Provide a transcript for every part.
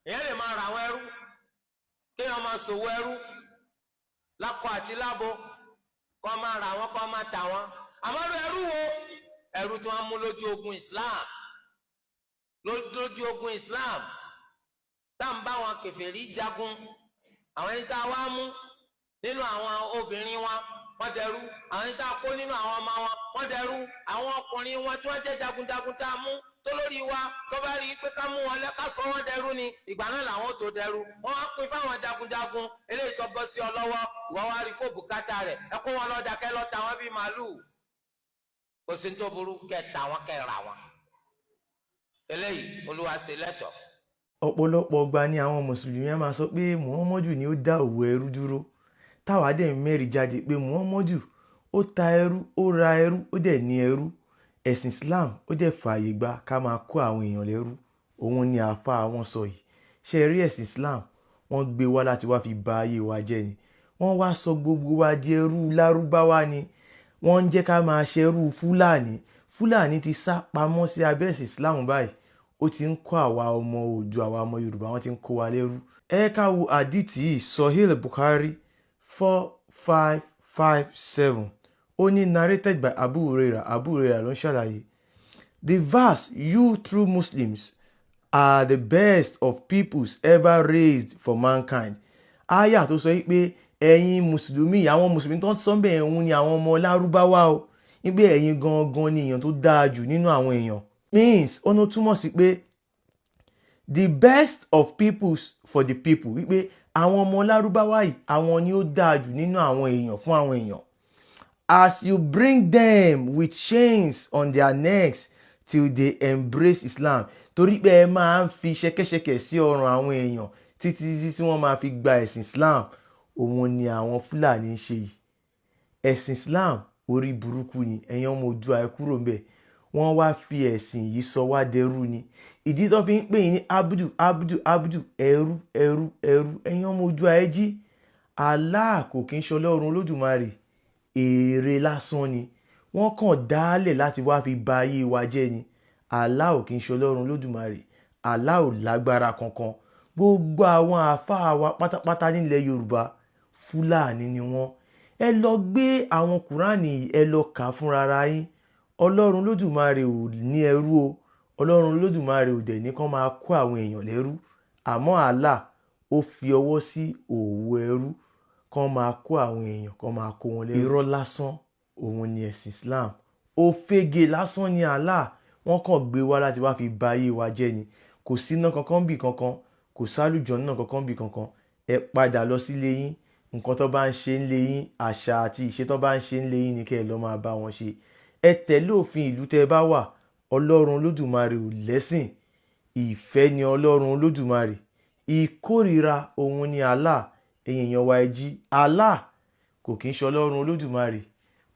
Èèyàn lè máa ra àwọn ẹrú, kéèyàn máa ṣòwò ẹrú lákọ àti lábo, kó máa ra wọn, kó máa tà wọn. Àmọ́ ẹrú wo? Ẹrú tí wọ́n mú lójú ogun Islam, lójú ogun Islam tá n bá wọn kèfèrí jagun, àwọn ẹni tá a wá mú nínú àwọn obìnrin wọn, wọ́n dẹrú. Àwọn ẹni tá a kó nínú àwọn ọmọ wọn, wọ́n dẹrú. Àwọn ọkùnrin wọn tí wọ́n jẹ́ jagunjagun tá a mú, tó lórí wa tó bá rí i pé ká mú wọn lẹ, ká sọ wọn dẹrú ni, ìgbà náà làwọn tó dẹrú. Wọ́n wá pín fáwọn jagunjagun. Eléyìí tó bọ́ sí ọ lọ́wọ́, ìwọ wá rí kó bùkátà rẹ̀, ẹ kó wọn lọ́jà, kẹ́ lọ́ ta wọn bíi màálùú. Kò sí tó burú kẹ́ ta wọn, kẹ́ ra wọn. Eléyìí Olúwa ṣe lẹ́tọ̀ọ́. Ọ̀pọ̀lọpọ̀ ọgbà ni àwọn mùsùlùmí á máa sọ pé Muhammadu ni ó dá òwò ẹrú dúró, táwa dẹ̀ ń mẹ́rìí jáde pé Muhammadu ó ta ẹrú, ó ra ẹrú, ó dẹ̀ ní ẹrú. Ẹ̀sìn Islam ó dẹ̀ fààyè gba ká máa kó àwọn èèyàn lẹ́rú. Òun ni àáfàá wọn sọ yìí. Ṣe rí ẹ̀sìn Islam, wọ́n gbé wá láti wá fi ba ayé wa jẹ́ ni. Wọ́n wá sọ gbogbo wa di ẹrú Lárúbáwá ni. Wọ́n ń jẹ́ ká máa ṣẹrú Fúlàní. Fúlàní ti sá pamọ́ sí abẹ́ ẹ̀sìn Islam báyìí, ó ti ń kó àwa ọmọ Oòduà, àwa ọmọ Yorùbá, wọ́n ti ń kó wa lẹ́rú. Ẹ ká wo àdìtì yìí, Sahih Bukhari 4557. Ó ní, narrated by Abu Huraira. Abu Huraira ló ń ṣàlàyé. The verse, "You true Muslims are the best of peoples ever raised for mankind." Aya tó sọ pé ẹ̀yin mùsùlùmí, àwọn mùsùlùmí tó ń sọ bẹ́ẹ̀ ń ni àwọn ọmọ Lárúbáwá o, wípé ẹ̀yin gangan ni èèyàn tó dáa jù nínú àwọn èèyàn, means, ó ní túmọ̀ sí pé the best of peoples for the people, wípé àwọn ọmọ Lárúbáwá yìí, àwọn ni ó dáa jù nínú àwọn èèyàn fún àwọn èèyàn, as you bring them with chains on their necks till they embrace Islam, torí pé ẹ máa ń fi ṣẹ̀kẹ̀ṣẹ̀kẹ̀ sí ọrùn àwọn èèyàn títí títí tí wọ́n máa fi gba ẹ̀sìn Islam. Òun ni àwọn Fúlàní ń ṣe yìí. Ẹ̀sìn Islam, orí burúkú ni. Ẹ̀yin ọmọ Oòduà, ẹ kúrò ńbẹ̀. Wọ́n wá fi ẹ̀sìn yìí sọ wá dẹrú ni. Ìdí tó fi ń pè yín ní abudu, abudu, abudu, ẹrú, ẹrú, ẹrú. Ẹ̀yin ọmọ Oòduà, ẹ jí. Allah kò kí ń ṣe Ọlọ́run Olódùmarè, èrè lásán ni. Wọ́n kàn dálẹ̀ láti wá fi ba ayé wa jẹ́ ni. Allah ò kí ń ṣe Ọlọ́run Olódùmarè. Allah ò lágbára kankan. Gbogbo àwọn àáfàá wa pátápátá nílẹ̀ Yorùbá, Fúlàní ni wọ́n. Ẹ lọ gbé àwọn Kùránì, ẹ lọ kà fúnra yín. Ọlọ́run Olódùmarè ò ní ẹrú o. Ọlọ́run Olódùmarè ò dẹ̀ ní kán máa kó àwọn èèyàn lẹ́rú. Àmọ́ Allah ó fi ọwọ́ sí òwò ẹrú, kán máa kó àwọn èèyàn, kán máa kó wọn lẹ́rú. Irọ́ lásán òun ni ẹ̀sìn Islam. Òfegè lásán ni Allah. Wọ́n kàn gbé wá láti wá fi ba ayé wa jẹ́ ni. Kò síná kankan bì kankan, kò sálùjọ náà kankan bì kankan. Ẹ padà lọ sílé yín. Nǹkan tó bá ń ṣe ń lé yín, àṣà àti ìṣe tó bá ń ṣe ń lé yín ni kẹ́ ẹ lọ́ọ́ máa bá wọn ṣe. Ẹ tẹ̀lé òfin ìlú tẹ́ ẹ bá wà. Ọlọ́run Olódùmarè ò lẹ́sìn. Ìfẹ́ ni Ọlọ́run Olódùmarè, ìkórìíra òun ni Allah. Ẹ̀yin èèyàn wa, ẹ jí. Allah kò kí ń ṣe Ọlọ́run Olódùmarè.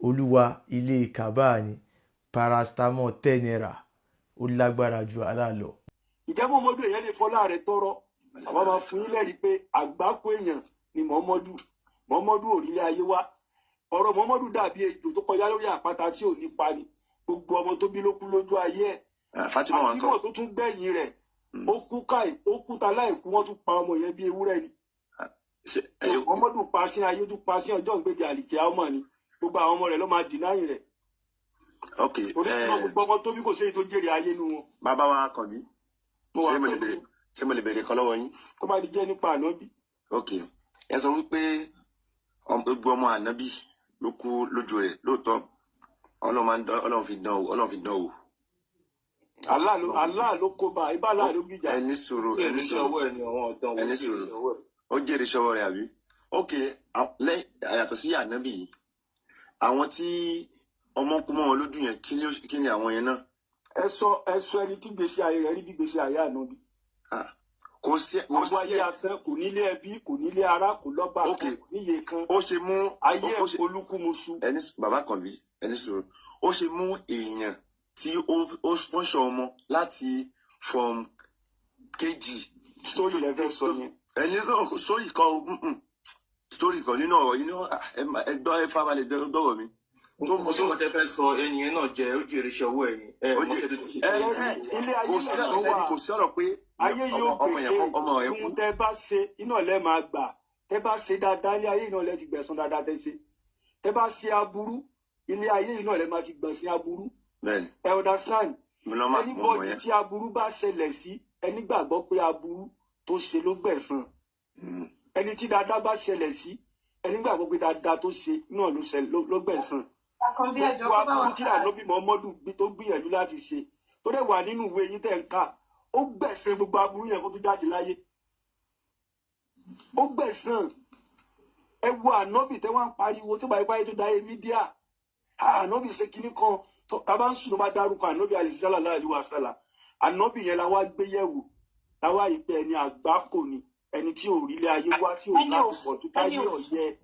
Olúwa ilé kàbá ni. Paracetamol 10 naira, ó lágbára ju Allah lọ. Ìjẹ́ Muhammadu, èèyàn lè fọlá rẹ̀ tọrọ. Àwa máa fún yín lẹ́rìí pé àgbákò èèyàn ni Muhammadu. Muhammadu òrílẹ̀ ayé wa. Ọ̀rọ̀ Muhammadu dàbí ejò tó kọjá lórí àpáta tí ò ní pa ni. Gbogbo ọmọ tó bí ló kú lójú ayé ẹ̀. Fatima wa ńkọ́? Fatima tó tún gbẹ̀yìn rẹ̀, ó kú káì, ó kú ta láìkú. Wọ́n tún pa ọmọ yẹn bí ewúrẹ́ ni. Muhammadu pa sí ayé, tún pa sí ọjọ́ ìgbéde àlìkẹ́ ọmọ ni. Gbogbo àwọn ọmọ rẹ̀ ló máa dìnáyìn rẹ̀. Orí gbogbo ọmọ tó bí, kò séyìí tó jèrè ayé nu wọn. Bàbá wa kàn mí. Mo wà Ṣé mo lè pẹ̀lú. béèrè, ṣé mo lè béèrè kan lọ́wọ́ yín? Tó bá di jẹ́ nípa ànábì. Ok, ẹ sọ wípé gbogbo ọmọ ànábì ló kú lójú rẹ̀. Lóòótọ́, Ọlọ́run máa ń dán, Ọlọ́run fi dán wò, Ọlọ́run fi dán wò. Allah ló kó bá ibà, Allah ló gbìjà. Ẹ ní sùúrù, ẹ ní Jèrè sùúrù. sọ́wọ́ ẹ̀ ni àwọn ọ̀dàn Ẹ ní wò jèrè sùúrù. sọ́wọ́ ẹ̀. Ó jèrè sọ́wọ́ rẹ̀, àbí? Ok, lẹ́yìn yàtọ̀ sí ànábì yìí, àwọn tí ọmọ kú mọ́ wọn lójú yẹn, kí ni àwọn yẹn náà? Ẹ sọ ẹni tí gbèsè ayé rẹ̀ rí bí gbèsè ayé ànábì. Ah, kò Àwọn sí ayé asán, kò nílé ẹbí, kò nílé ará, kò lọ́ba kan, kò níye kan. Ó ṣe mú Ayé ó ṣe olúkúmuṣu. Ẹni bàbá kan bí ẹni sọ̀rọ̀, ó ṣe mú èèyàn tí ó sponsor ọmọ láti from kg. Sórí lẹ fẹ́ sọ yẹn. Ẹni sórí kọ, sórí kọ nínú ọ̀rọ̀ yìí ní ẹ gbọ́, ẹ farabalẹ̀ gbọ́rọ̀ mi. Tó mọ sí nǹkan tẹ́ fẹ́ sọ, ẹnìyẹn náà jẹ, ó jèrè iṣẹ́ ọwọ́ ẹ̀ ni ẹ Ó mọ́ṣẹ́ tó ti ṣe. ẹ Ilé ayé kò sí náà ló ọ̀rọ̀ wà. Kò sí ọ̀rọ̀ pé Ayé yóò Ọmọ yẹn gbèké. kọ́, ọmọ yẹn kú. Ohun tẹ bá ṣe iná lẹ máa gbà. Tẹ bá ṣe dáadáa, ilé ayé iná lẹ ti gbẹ̀san dáadáa tẹ ṣe. Tẹ bá ṣe aburú, ilé ayé iná lẹ máa ti gbẹ̀san aburú. Bẹ́ẹ̀ni. Ẹ understand? Mo lọ máa mo mọ Anybody yẹn. tí aburú bá ṣẹlẹ̀ sí, ẹni gbàgbọ́ pé aburú tó ṣe ló gbẹ̀san. Ẹni tí dáadáa bá ṣẹlẹ̀ sí, ẹni gbàgbọ́ pé dáadáa tó ṣe náà ló ṣẹlẹ̀ ló gbẹ̀san. Àkànbí, ẹjọ́, Gbogbo kó bá wa aburú tí ànábì Muhammadu tó gbìyànjú láti ṣe, tó dẹ̀ wà nínú ìwé yín tẹ̀ ń kà, ó gbẹ̀san gbogbo aburú yẹn kó tó jáde láyé. Ó gbẹ̀san. Ẹ wo ànábì tẹ́ wá ń pariwo tó bá yẹ páyé tó dáyé media, ànábì ṣe kinní kan tá a bá ń sùn ló bá dárúkọ ànábì alisala láàlú wasala. Ànábì yẹn la wá gbé yẹ̀wò, la wá rí pé ẹni àgbákò ni, ẹni tí ò rí ilé ayé wá, tí ò Ẹni láti òfò, bọ̀ tó ẹni táyé òfò. ọ̀yẹ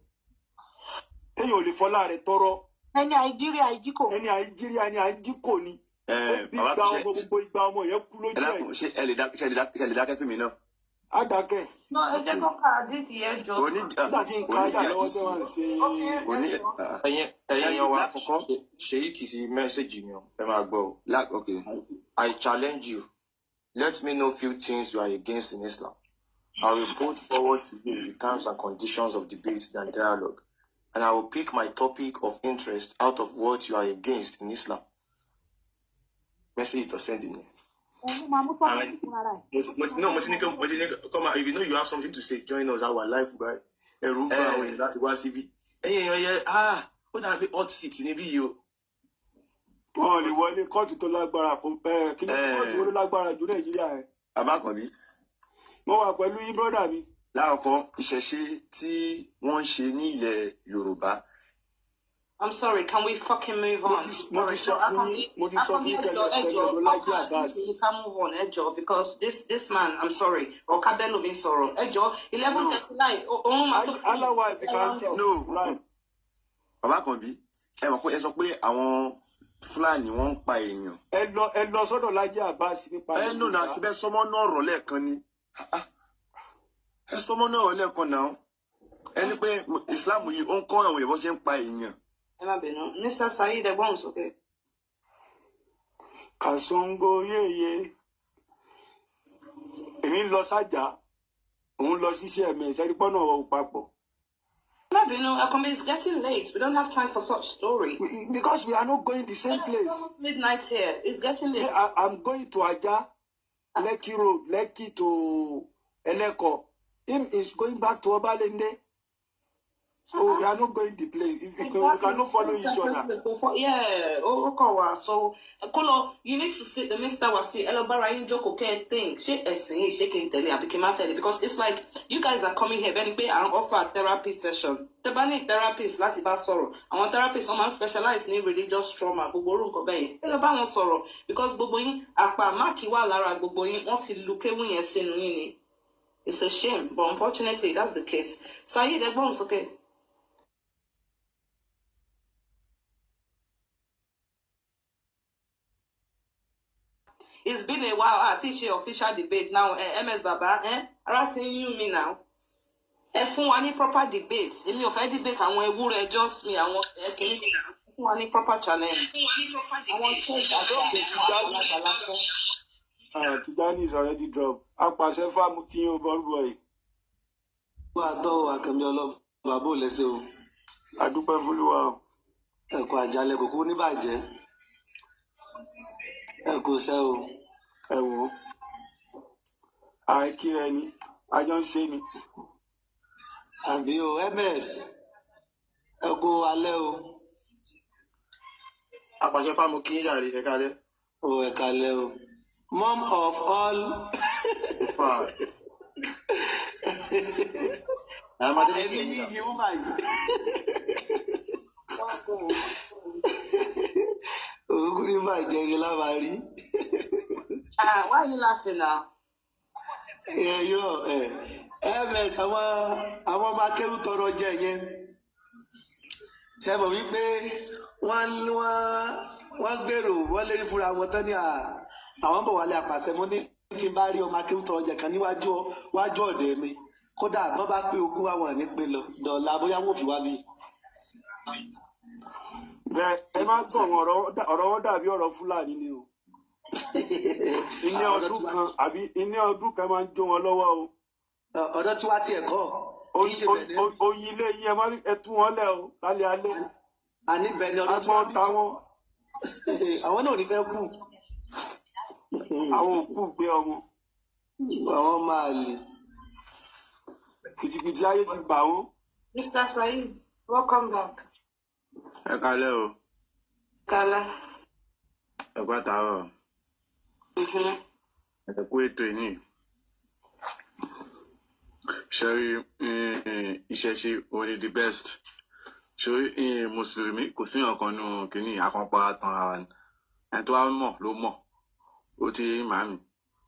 téèyàn ò lè fọlá rẹ̀ tọrọ. Ẹni àìjírí àìjíkò. Ẹni àìjírí, ẹni àìjíkò ni. Ẹ Ó bí bàbá igba ṣe ọmọ, gbogbo igba ọmọ yẹn kú ẹ lójú ẹ̀. dákun, ṣé ẹ lè dá ṣe lè dákẹ́ fún mi náà? Á dákẹ́. No, ẹ jẹ́ kó ka àdídì, ẹjọ́. Òní Nígbà tí n ka òní ayà lọ́wọ́ àdìsí tẹ́ wọ́n ń ṣe. Ó ti ń òní ẹjọ́. Ẹ̀yin yan wa. Lákọ̀ọ́kọ́. Ṣèyí kì í sí message mi o, ẹ máa gbọ́ o. Ok. I challenge you, let me know few things you are against in Islam. I will put forward to you the terms and conditions of debate and dialogue, and I will pick my topic of interest out of what you are against in Islam. Message to send in. Òun ló máa mú topic fúnra rẹ̀. No, mo ti ní come on, if you know you have something to say, join us our life guy. Ẹ̀rù ń bá àwọn èèyàn láti wá síbí. Ẹ̀yin èèyàn yẹ, ah, ó dàbí hot seat níbí yìí o. Wọn ò lè wọlé kóòtù tó lágbára kó ẹ kí ni Ẹ. kóòtù wo ló lágbára jù Nàìjíríà ẹ? Bàbá Àkànbí. Mo wà pẹ̀lú yín, brother mi. Lákọ̀ọ́kọ́, ìṣẹ̀ṣe tí wọ́n ń ṣe ní ilẹ̀ Yorùbá. I'm sorry, can we fucking move Mo on? ti sọ fún yín, mo ti sọ fún yín Ẹjọ́, kẹlẹ ẹjọ́, kẹlẹ ló Lájí Abbas. You can move on, ẹjọ́, because this man, I'm sorry, ọ̀ká mi sọ̀rọ̀. Ẹjọ́, 11:39, òun máa tó. Aláwa, if you can keep No. right. Bàbá Àkànbí, ẹ mọ̀ pé ẹ sọ pé àwọn Fúlàní wọ́n ń pa èèyàn. Ẹ lọ sọ́dọ̀ Lájí Abbas nípa Ẹ nù náà síbẹ̀, sọmọ náà rọ̀ lẹ́ẹ̀kan ni. Ah, ah. Ẹ sọmọ náà rọ̀ lẹ́ẹ̀kan náà. Ẹ ní pé Islam yìí ó ń kọ́ àwọn èèyàn bó ṣe ń pa èèyàn. Ẹ má bínú, Mr. Saheed, ẹgbọ́n sókè. Kàṣóńgó yéye, èmi ń lọ sájà, òun lọ sí cms, ẹni pọ́nà ọ̀ papọ̀. Ẹ má bínú, Akanbi, it's getting late. We don't have time for such story. Because we are not going the same It's place. almost midnight here. It's getting late. I'm going to Ajah, Lekki Road, Lekki to Eleko. Him is going back to Obalende. So we are not going the place. If we cannot follow each other. Yeah, ó kàn wá. So, kó lọ, you need to sit the Mr. Wasi, ẹ lọ bára yín jókòó kẹ́ ẹ think, ṣé ẹ̀sìn yìí, ṣé kí n tẹ̀lé àbí kí n má tẹ̀lé? Because it's like you guys are coming here bẹ́ẹ̀ ni pé à ń offer therapy session. Tẹ́ bá ní therapist láti bá sọ̀rọ̀, àwọn therapist wọ́n máa ń specialize ní religious trauma, gbogbo orúkọ bẹ́ẹ̀ yẹn. Ẹ lọ bá wọn sọ̀rọ̀ because gbogbo yín, àpá máàkì wà lára gbogbo yín, wọ́n ti lu kéwù yẹn sínú yín ni. It's a shame, but unfortunately that's the case. Saheed, ẹgbọ́n sókè. It's been a while. Àti ṣe official debate now. MS Baba, ara ti ń yún mi now. Ẹ fún wa ní proper debate. Èmi ò fẹ́ debate àwọn ewúrẹ́, just me, àwọn kìíní. Ẹ fún wa ní proper challenge. Àwọn sheik àti àwọn àgbàlagbà lásán. Ah, Tijani is already dropped. Apàṣẹ fáàmù kí yín o, bọ́ọ̀lù boy. Wà á tọ́ Àkànbí ọlọ́mọ bàbá ò lẹ́sẹ̀ o. Adúpẹ́ fúlùwà o. Ẹ̀kọ́ àjálẹ̀ kò kú níbàjẹ́, ẹ kò sẹ́ o. Ẹ wò ó. Àìkíra ẹni, àjọ ń ṣe ni. Àbí o, ms, ẹ kú alẹ́ o. Apàṣẹ fáàmù kí n yàrá ẹ kálẹ́. O ẹ kalẹ́ o, mom of all. Fà á ọmọdé Ẹ̀mí kékeré yìí náà. yìí wúmà yìí òkú níbàjẹ́ ni lábàárí. Ah, why are you laughing now? Ẹ yọ ẹ ms, àwọn ọmọ akẹ́rù tọrọ jẹ yẹn, sẹ́mọ̀ wípé wọ́n gbèrò, wọ́n lérí fúnra wọn tán ní àwọn bọ̀ wálé àpàṣẹ. Mo ní tí n bá rí ọmọ akẹ́rù tọrọ jẹ kan níwájú wájú ọ̀dẹ̀ mi, kódà wọ́n bá pé ogún àwọn ní pé lọ dọ̀la bóyá wọ́n fi wá bí. Bẹ́ẹ̀ ẹ má gbọ́ wọn, ọ̀rọ̀ wọn dàbí ọ̀rọ̀ Fúlàní ni o. Ilé Ọ̀dọ̀ ọdún tiwa kan àbí ilé ọdún kan máa ń jó wọn lọ́wọ́ o. Ọ̀dọ̀ tiwa tiẹ̀ kọ́, kì í ṣe bẹ̀rẹ̀. Oyin ilé yín, ẹ má ẹ tú wọn lẹ̀ o lálẹ́ alẹ́. Àní bẹ̀rẹ̀ ọ̀dọ̀ tiwa Agbọ́n bí ta wọn. Àwọn náà ò ní fẹ́ kú. Àwọn òkú gbé ọmọ. Àwọn máa lè. Kìtìkìtì ayé ti bà wọ́n. Mr. Saheed, welcome back. Ẹ kalẹ́ o. Kala. Ẹ kú àtàárọ̀. Ẹ kú ètò ìní. Ṣẹ́rí, ìṣẹ̀ṣe òun ni the best. Ṣorí mùsùlùmí, kò sí ọ̀kan nù kínní àkànpá tan ara wa ni. Ẹni tó bá mọ̀ ló mọ̀. Ó ti rí màmí,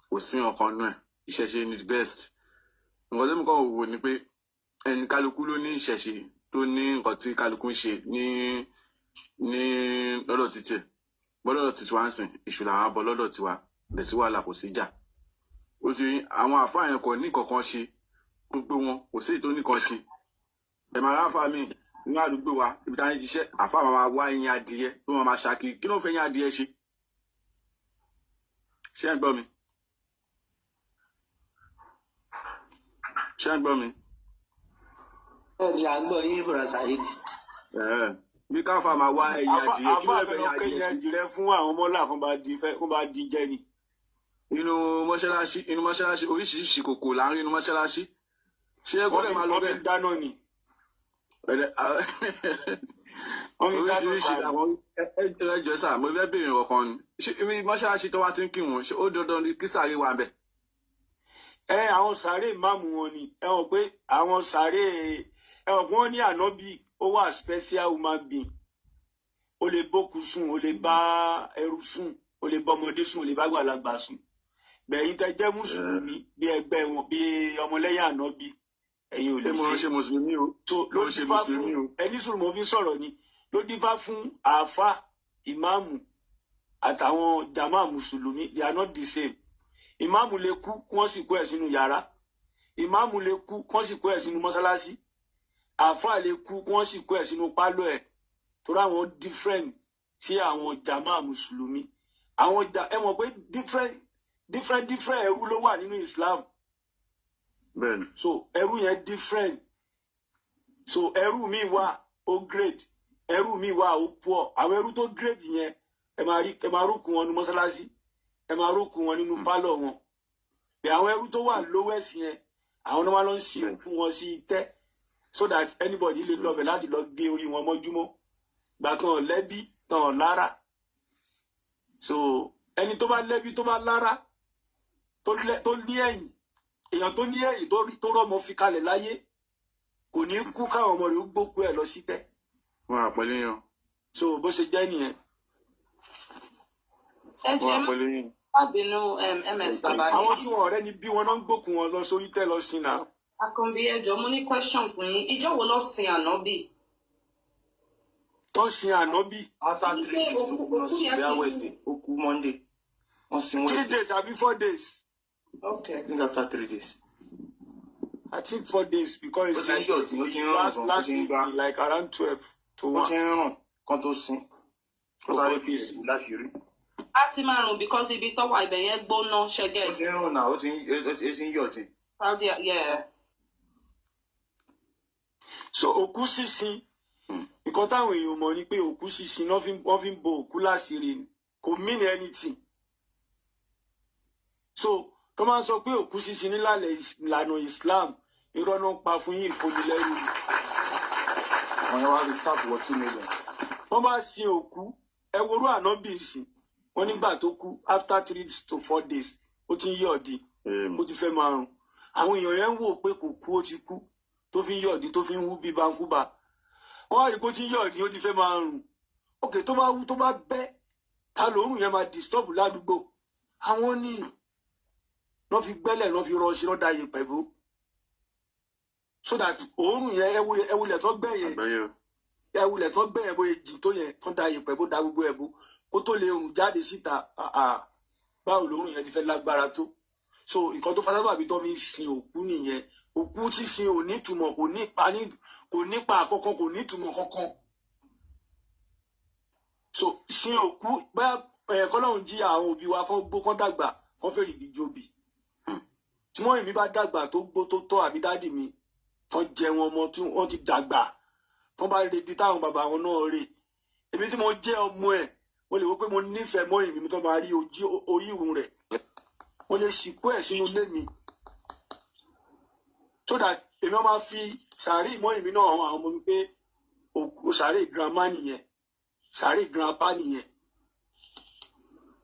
kò sí ọ̀kan nù ẹ̀. Ìṣẹ̀ṣe ni the best. Nǹkan tó ń kọ́ wò ni pé ẹni kálukú ló ní ìṣẹ̀ṣe, tó ní nǹkan tí kálukú ń ṣe ní lọ́dọ̀ títí ẹ̀ bọ́lọ́dọ̀ títí wá ń sìn èṣù làwọn abọ́ lọ́dọ̀ tiwa lẹ̀ sí wàhálà, kò sí jà. Ó ti rí àwọn àfáà yẹn kò ní kankan ṣe, gbogbo wọn, kò sí èyí tó ní kan ṣe. Ẹ̀ máa ráfà mí ní àdúgbò wa, ibi tá a ń ṣiṣẹ́, àfáà máa wá ẹyin adìyẹ tó máa ṣàkiri. Kí ló ń fẹ́ ẹyin adìyẹ ṣe? Ṣé ń gbọ́ mi? Ṣé ń gbọ́ mi? Bẹ́ẹ̀ ni, à ń gbọ́ yín, Bùrọ̀ Saheed. Ẹ̀ẹ́, bí káfà máa wá ẹyin adìyẹ, kí Àfa ló fẹ́ fẹ́ lọ ẹyin adìyẹ kéyìn ṣe? ẹdìrẹ fún àwọn ọmọlá fún bá di fẹ́ kó bá di jẹ ni. Inú mọ́ṣáláṣí, oríṣiríṣi kòkò là ń rí inú mọ́ṣáláṣí. Ṣé kó Wọ́n lè fi máa lọ wọ́n fi bẹ́ẹ̀? ń dáná ni. Ẹ̀rẹ̀, Wọ́n fi ń dáná oríṣiríṣi sáré. Àwọn ẹjọ́ sà, mo fẹ́ béèrè ọ̀kan ni. Ṣé ibi mọ́ṣáláṣí tó wá ti ń kírun, ṣé ó dandan ni kí sàárè wà bẹ̀? Ẹ àwọn sàárè ìmáàmù wọn ni. Ẹ mọ̀ pé àwọn sàárè, ẹ mọ̀ pé wọ́n ní ànábì ó wà special human being. Ó lè bókun sùn, ó lè bá ẹrú sùn, ó lè bá ọmọdé sùn, ó lè bá àgbàlagbà sùn. Gbẹ̀yìn tẹ jẹ́ mùsùlùmí bí ẹgbẹ́ wọn, bí ọmọlẹ́yìn ànábì, ẹ̀yin ò Ṣé lè mo ṣe. ṣe mùsùlùmí o? So ló Mo ṣe dífá fún mùsùlùmí o. ẹni sùúrù, mo fi ń sọ̀rọ̀ ni. Ló dífá fún àáfà, ìmáàmù àtàwọn jàmáà mùsùlùmí, they are not the same. Ìmáàmù lè kú kí wọ́n sì kó ẹ̀ sínú yàrá. Ìmáàmù lè kú kí wọ́n sì kó ẹ̀ sínú mọ́sálásí. Àáfà lè kú kí wọ́n sì kó ẹ̀ sínú pálọ̀ ẹ̀, torí àwọn different sí àwọn jàmáà mùsùlùmí. Àwọn jà, ẹ mọ̀ pé different different different ẹrú ló wà nínú Islam. Bẹ́ẹ̀ni. So ẹrú yẹn different. So ẹrú mi wà ó grade, ẹrú mi wà ó poor. Àwọn ẹrú tó grade yẹn, ẹ máa rí, ẹ máa rókun wọn nínú mọ́sálásí, ẹ máa rókun wọn nínú pálọ̀ wọn. Bẹ́ẹ̀ àwọn ẹrú tó wà lowest yẹn, àwọn náà máa lọ ń sin òkú wọn sí itẹ́, so that anybody lè lọ bẹ̀ láti lọ gé orí wọn mọ́júmọ́ gbà kan lẹ́bí tàn lára. So ẹni tó bá lẹ́bí, tó bá lára, tó ní ẹ̀yìn, èèyàn tó ní ẹ̀yìn, tó rọ́mọ fi kalẹ̀ láyé, kò ní kú káwọn ọmọ rẹ̀ ó gbókú ẹ̀ lọ sí tẹ́. Wọn à pẹ̀lú yín o. So bó ṣe jẹ́ nìyẹn. Ẹ Wọn jẹ́ à pẹ̀lú yín. Má bínú, ms baba ní. Àwọn tí wọn ọ̀rẹ́ ni bí wọn náà ń gbókun wọn lọ sórí tẹ́ lọ sí náà. Akànbí, ẹ jọ̀ọ́, mo ní question fún yín. Ìjọ wo lọ sin ànábì? Tó ń sin ànábì? After 3 days tó kú lọ sí Òkú yẹn bóyá ti kú. Wednesday ó kú, Monday wọ́n sin. Three Wednesday. days àbí 4 days? Okay. I think after 3 days. I think 4 days because Ó it's ti ń like yọ̀ tí ó ti ń rùn last gan, ó last ti ń gbá. week, like around 12 to Ó ti 1. ń rùn kan tó sin, ó sáré fi ìsìn láṣìírí. Á ti máa rùn because ibi tọ́wà ibẹ̀ yẹn gbóná ṣẹ́gẹ̀. Ó ti ń rùn náà, ó ti ń yọ̀ tí. Saudi, yeah. So òkú sísin, nǹkan táwọn èèyàn mọ̀ ni pé òkú sísin, wọ́n fi ń bo òkú láṣìírí ni, kò mean anything. So tó máa ń sọ pé òkú sísin nílànà ìlànà Islam, irọ́ náà ń pa fún yín, ìkónilẹ́rù ni. Àwọn yẹn wá rí tap wọ 2 million. Wọ́n bá sin òkú, ẹ worú ànábì sìn wọ́n nígbà tó kú, after 3 to 4 days, ó ti ń yọ̀dí, ó ti fẹ́ máa rùn. Àwọn èèyàn yẹn ń wò pé kò kú, ó ti kú, tó fi ń yọ̀dí, tó fi ń wú bí bankúba. Wọ́n á rí kó ti ń yọ̀dí, ó ti fẹ́ máa rùn. Òkè tó bá wú, tó bá bẹ́ ta, lòórùn yẹn máa disturb ládùúgbò. Àwọn ní wọ́n fi gbẹ́lẹ̀, wọ́n fi rọ sí, lọ́dà yẹ̀pẹ̀ bó, so that òórùn yẹn, ẹwulẹ̀ tó gbẹ́ yẹn, Àgbáyé o. ẹwulẹ̀ tó gbẹ́ yẹn, bóyá jì tó yẹn, tó da yẹ̀pẹ̀ bó, da gbogbo ẹ̀ bó, kó tó lè rùn jáde síta. Ah, ah, báwo lòórùn yẹn ti fẹ́ lágbára tó? So nǹkan tó fasábàbí tó fi ń sin òkú nìyẹn. Òkú sísin ò ní ìtumọ̀, kò ní ipa ní, kò nípa kankan, kò ní ìtumọ̀ kankan. So sin òkú bóyá Ẹ kọ́lọ́hún jí àwọn òbí wa kán gbó, kán dàgbà, kán fèrè ìdíjọbì. Tí wọ́n èmi bá dàgbà tó gbó tó tọ́, àbí daddy mi tán jẹun ọmọ tí wọ́n ti dàgbà, tán bá rebi táwọn bàbá wọn náà rè, èmi tí mo jẹ́ ọmọ ẹ̀, mo lè wò pé mo nífẹ̀ẹ́ mọ́ èmi, mi fẹ́ máa rí ojú orí ìrùn rẹ̀, mo lè sìnkú ẹ̀ sínú ilé mi so that èmi máa fi sàárè mọ́ èmi náà hàn àwọn ọmọ mi pé òkú sàárè grandma nìyẹn, sàárè grandpa nìyẹn,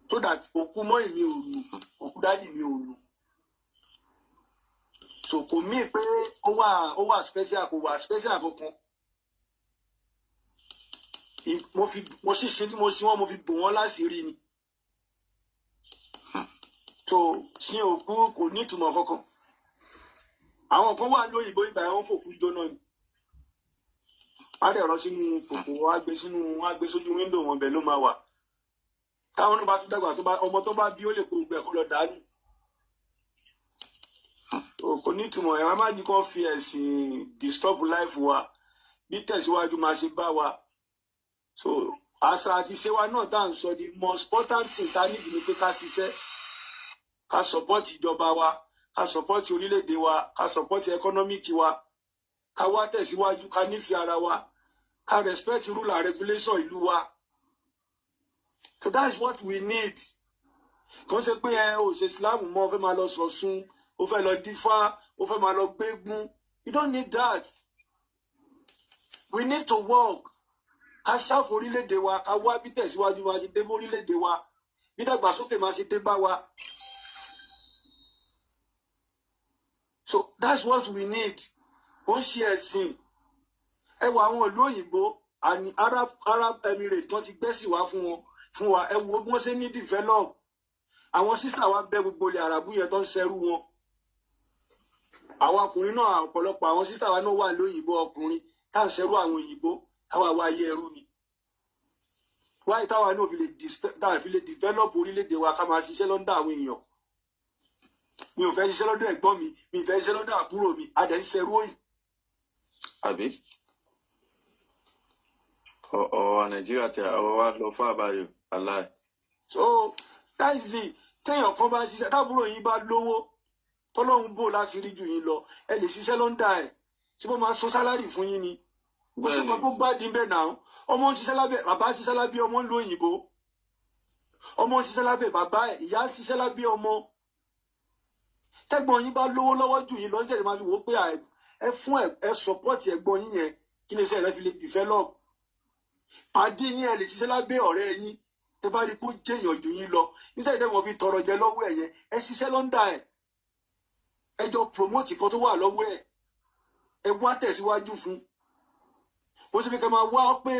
so that òkú mọ́ èmi ò nù, òkú daddy mi ò nù. So kò mí pé ó wà special, kò wà special kankan. Mo fi mo ṣíṣe tí mo sí wọn, mo fi bò wọn láṣìírí ni. So sin òkú kò ní ìtumọ̀ kankan. Àwọn kan wà lóyìnbó ìgbà yẹn, wọ́n fòkú jóná ni. Wọ́n á dẹ̀ rọ sínú kòkò, wọ́n á gbé sínú, wọ́n á gbé sójú window wọn, bẹ̀ ló máa wà. Táwọn náà bá tún dàgbà, tó bá ọmọ tó bá bí, ó lè kó gbẹ kó lọ dànù. Kò ní ìtumọ̀. Ẹ̀ má jí kó fi ẹ̀sìn disturb life wa, bí tẹ̀síwájú máa ṣe bá wa. So àṣà àti ìṣe wa náà tá à ń sọ, the most important thing tá a nídìí ni pé ká ṣiṣẹ́, ká support ìjọba wa, ká support orílẹ̀-èdè wa, ká support economic wa, ká wá tẹ̀síwájú, ká nífẹ̀ẹ́ ara wa, ká respect rule and regulation ìlú wa. So that's what we need. Kò ń ṣe pé ẹ ò ṣe Islam mọ́, ó fẹ́ máa lọ sọ̀sùn, ó fẹ́ lọ dífá, ó fẹ́ máa lọ gbégún. You don't need that. We need to work, ká sáfù orílẹ̀-èdè wa, ká wá bí tẹ̀síwájú máa ṣe dé bá orílẹ̀-èdè wa, bí dàgbàsókè máa ṣe dé bá wa. So that's what we need. Ó ń ṣe ẹ̀sìn. Ẹ wo àwọn ìlú òyìnbó àní Arab Emirates tó ti gbẹ́sì wá fún wọn, fún wa. Ẹ wo bí wọ́n ṣe ní develop. Àwọn sister wa bẹ gbogbo ilẹ̀ àràbù yẹn tó ń ṣẹrú wọn. Àwọn ọkùnrin náà, ọ̀pọ̀lọpọ̀ àwọn sister wa náà wà lóyìnbó, ọkùnrin tá à ń ṣẹrú àwọn òyìnbó, táwa wá ayé ẹrú ni. Wáyé táwa náà fi lè táwa fi lè develop orílẹ̀-èdè wa, ká máa ṣiṣẹ́ lọ́ndà àwọn èèyàn? Mi ò fẹ́ ṣiṣẹ́ lọ́dọ̀ ẹ̀gbọ́n mi, mi ò fẹ́ ṣiṣẹ́ lọ́dọ̀ àbúrò mi, a dẹ̀ ń ṣẹrú òyìn. Àbí ọ̀rọ̀ Nàìjíríà tí ọ̀rọ̀ wa lọ fún àbáyọ aláì. So that is it. Téèyàn kan bá ṣiṣẹ́, táàbúrò yín bá lówó, tọ́lọ́run bò láti rí jù yín lọ, ẹ lè ṣiṣẹ́ lọ́ndà ẹ̀. Tí wọ́n máa san salary fún yín ni, kó sì mọ kó gbádìí bẹ́ẹ̀ náà. Ọmọ ń ṣiṣẹ́ lábẹ́ bàbá, ń ṣiṣẹ́ lábẹ́ ọmọ ń lo òyìnbó. Ọmọ ń ṣiṣẹ́ lábẹ́ bàbá ẹ̀, ìyá ń ṣiṣẹ́ lábẹ́ ọmọ. Tẹ́gbọ́n yín bá lówó lọ́wọ́ jù yín lọ, ń jẹ́ máa fi wò ó pé ẹ fún ẹ, ẹ support ẹ̀gbọ́n yín yẹn kí lè ṣe rẹ fi lè develop. Pàdé yín, ẹ lè ṣiṣẹ́ lábẹ́ ọ̀rẹ́ yín. Tẹ́ bá rí kó jẹ́yàn jù yín lọ, níṣẹ́ ìdẹ́ wọn fi tọrọ jẹ lọ́wọ́ ẹ̀ yẹn, ẹ ṣiṣẹ́ lọ́ndà ẹ̀, ẹ jọ promote kan tó wà lọ́wọ́ ẹ̀, ẹ wá tẹ̀síwájú fún. Bó ṣe fi kẹ́ máa wá pé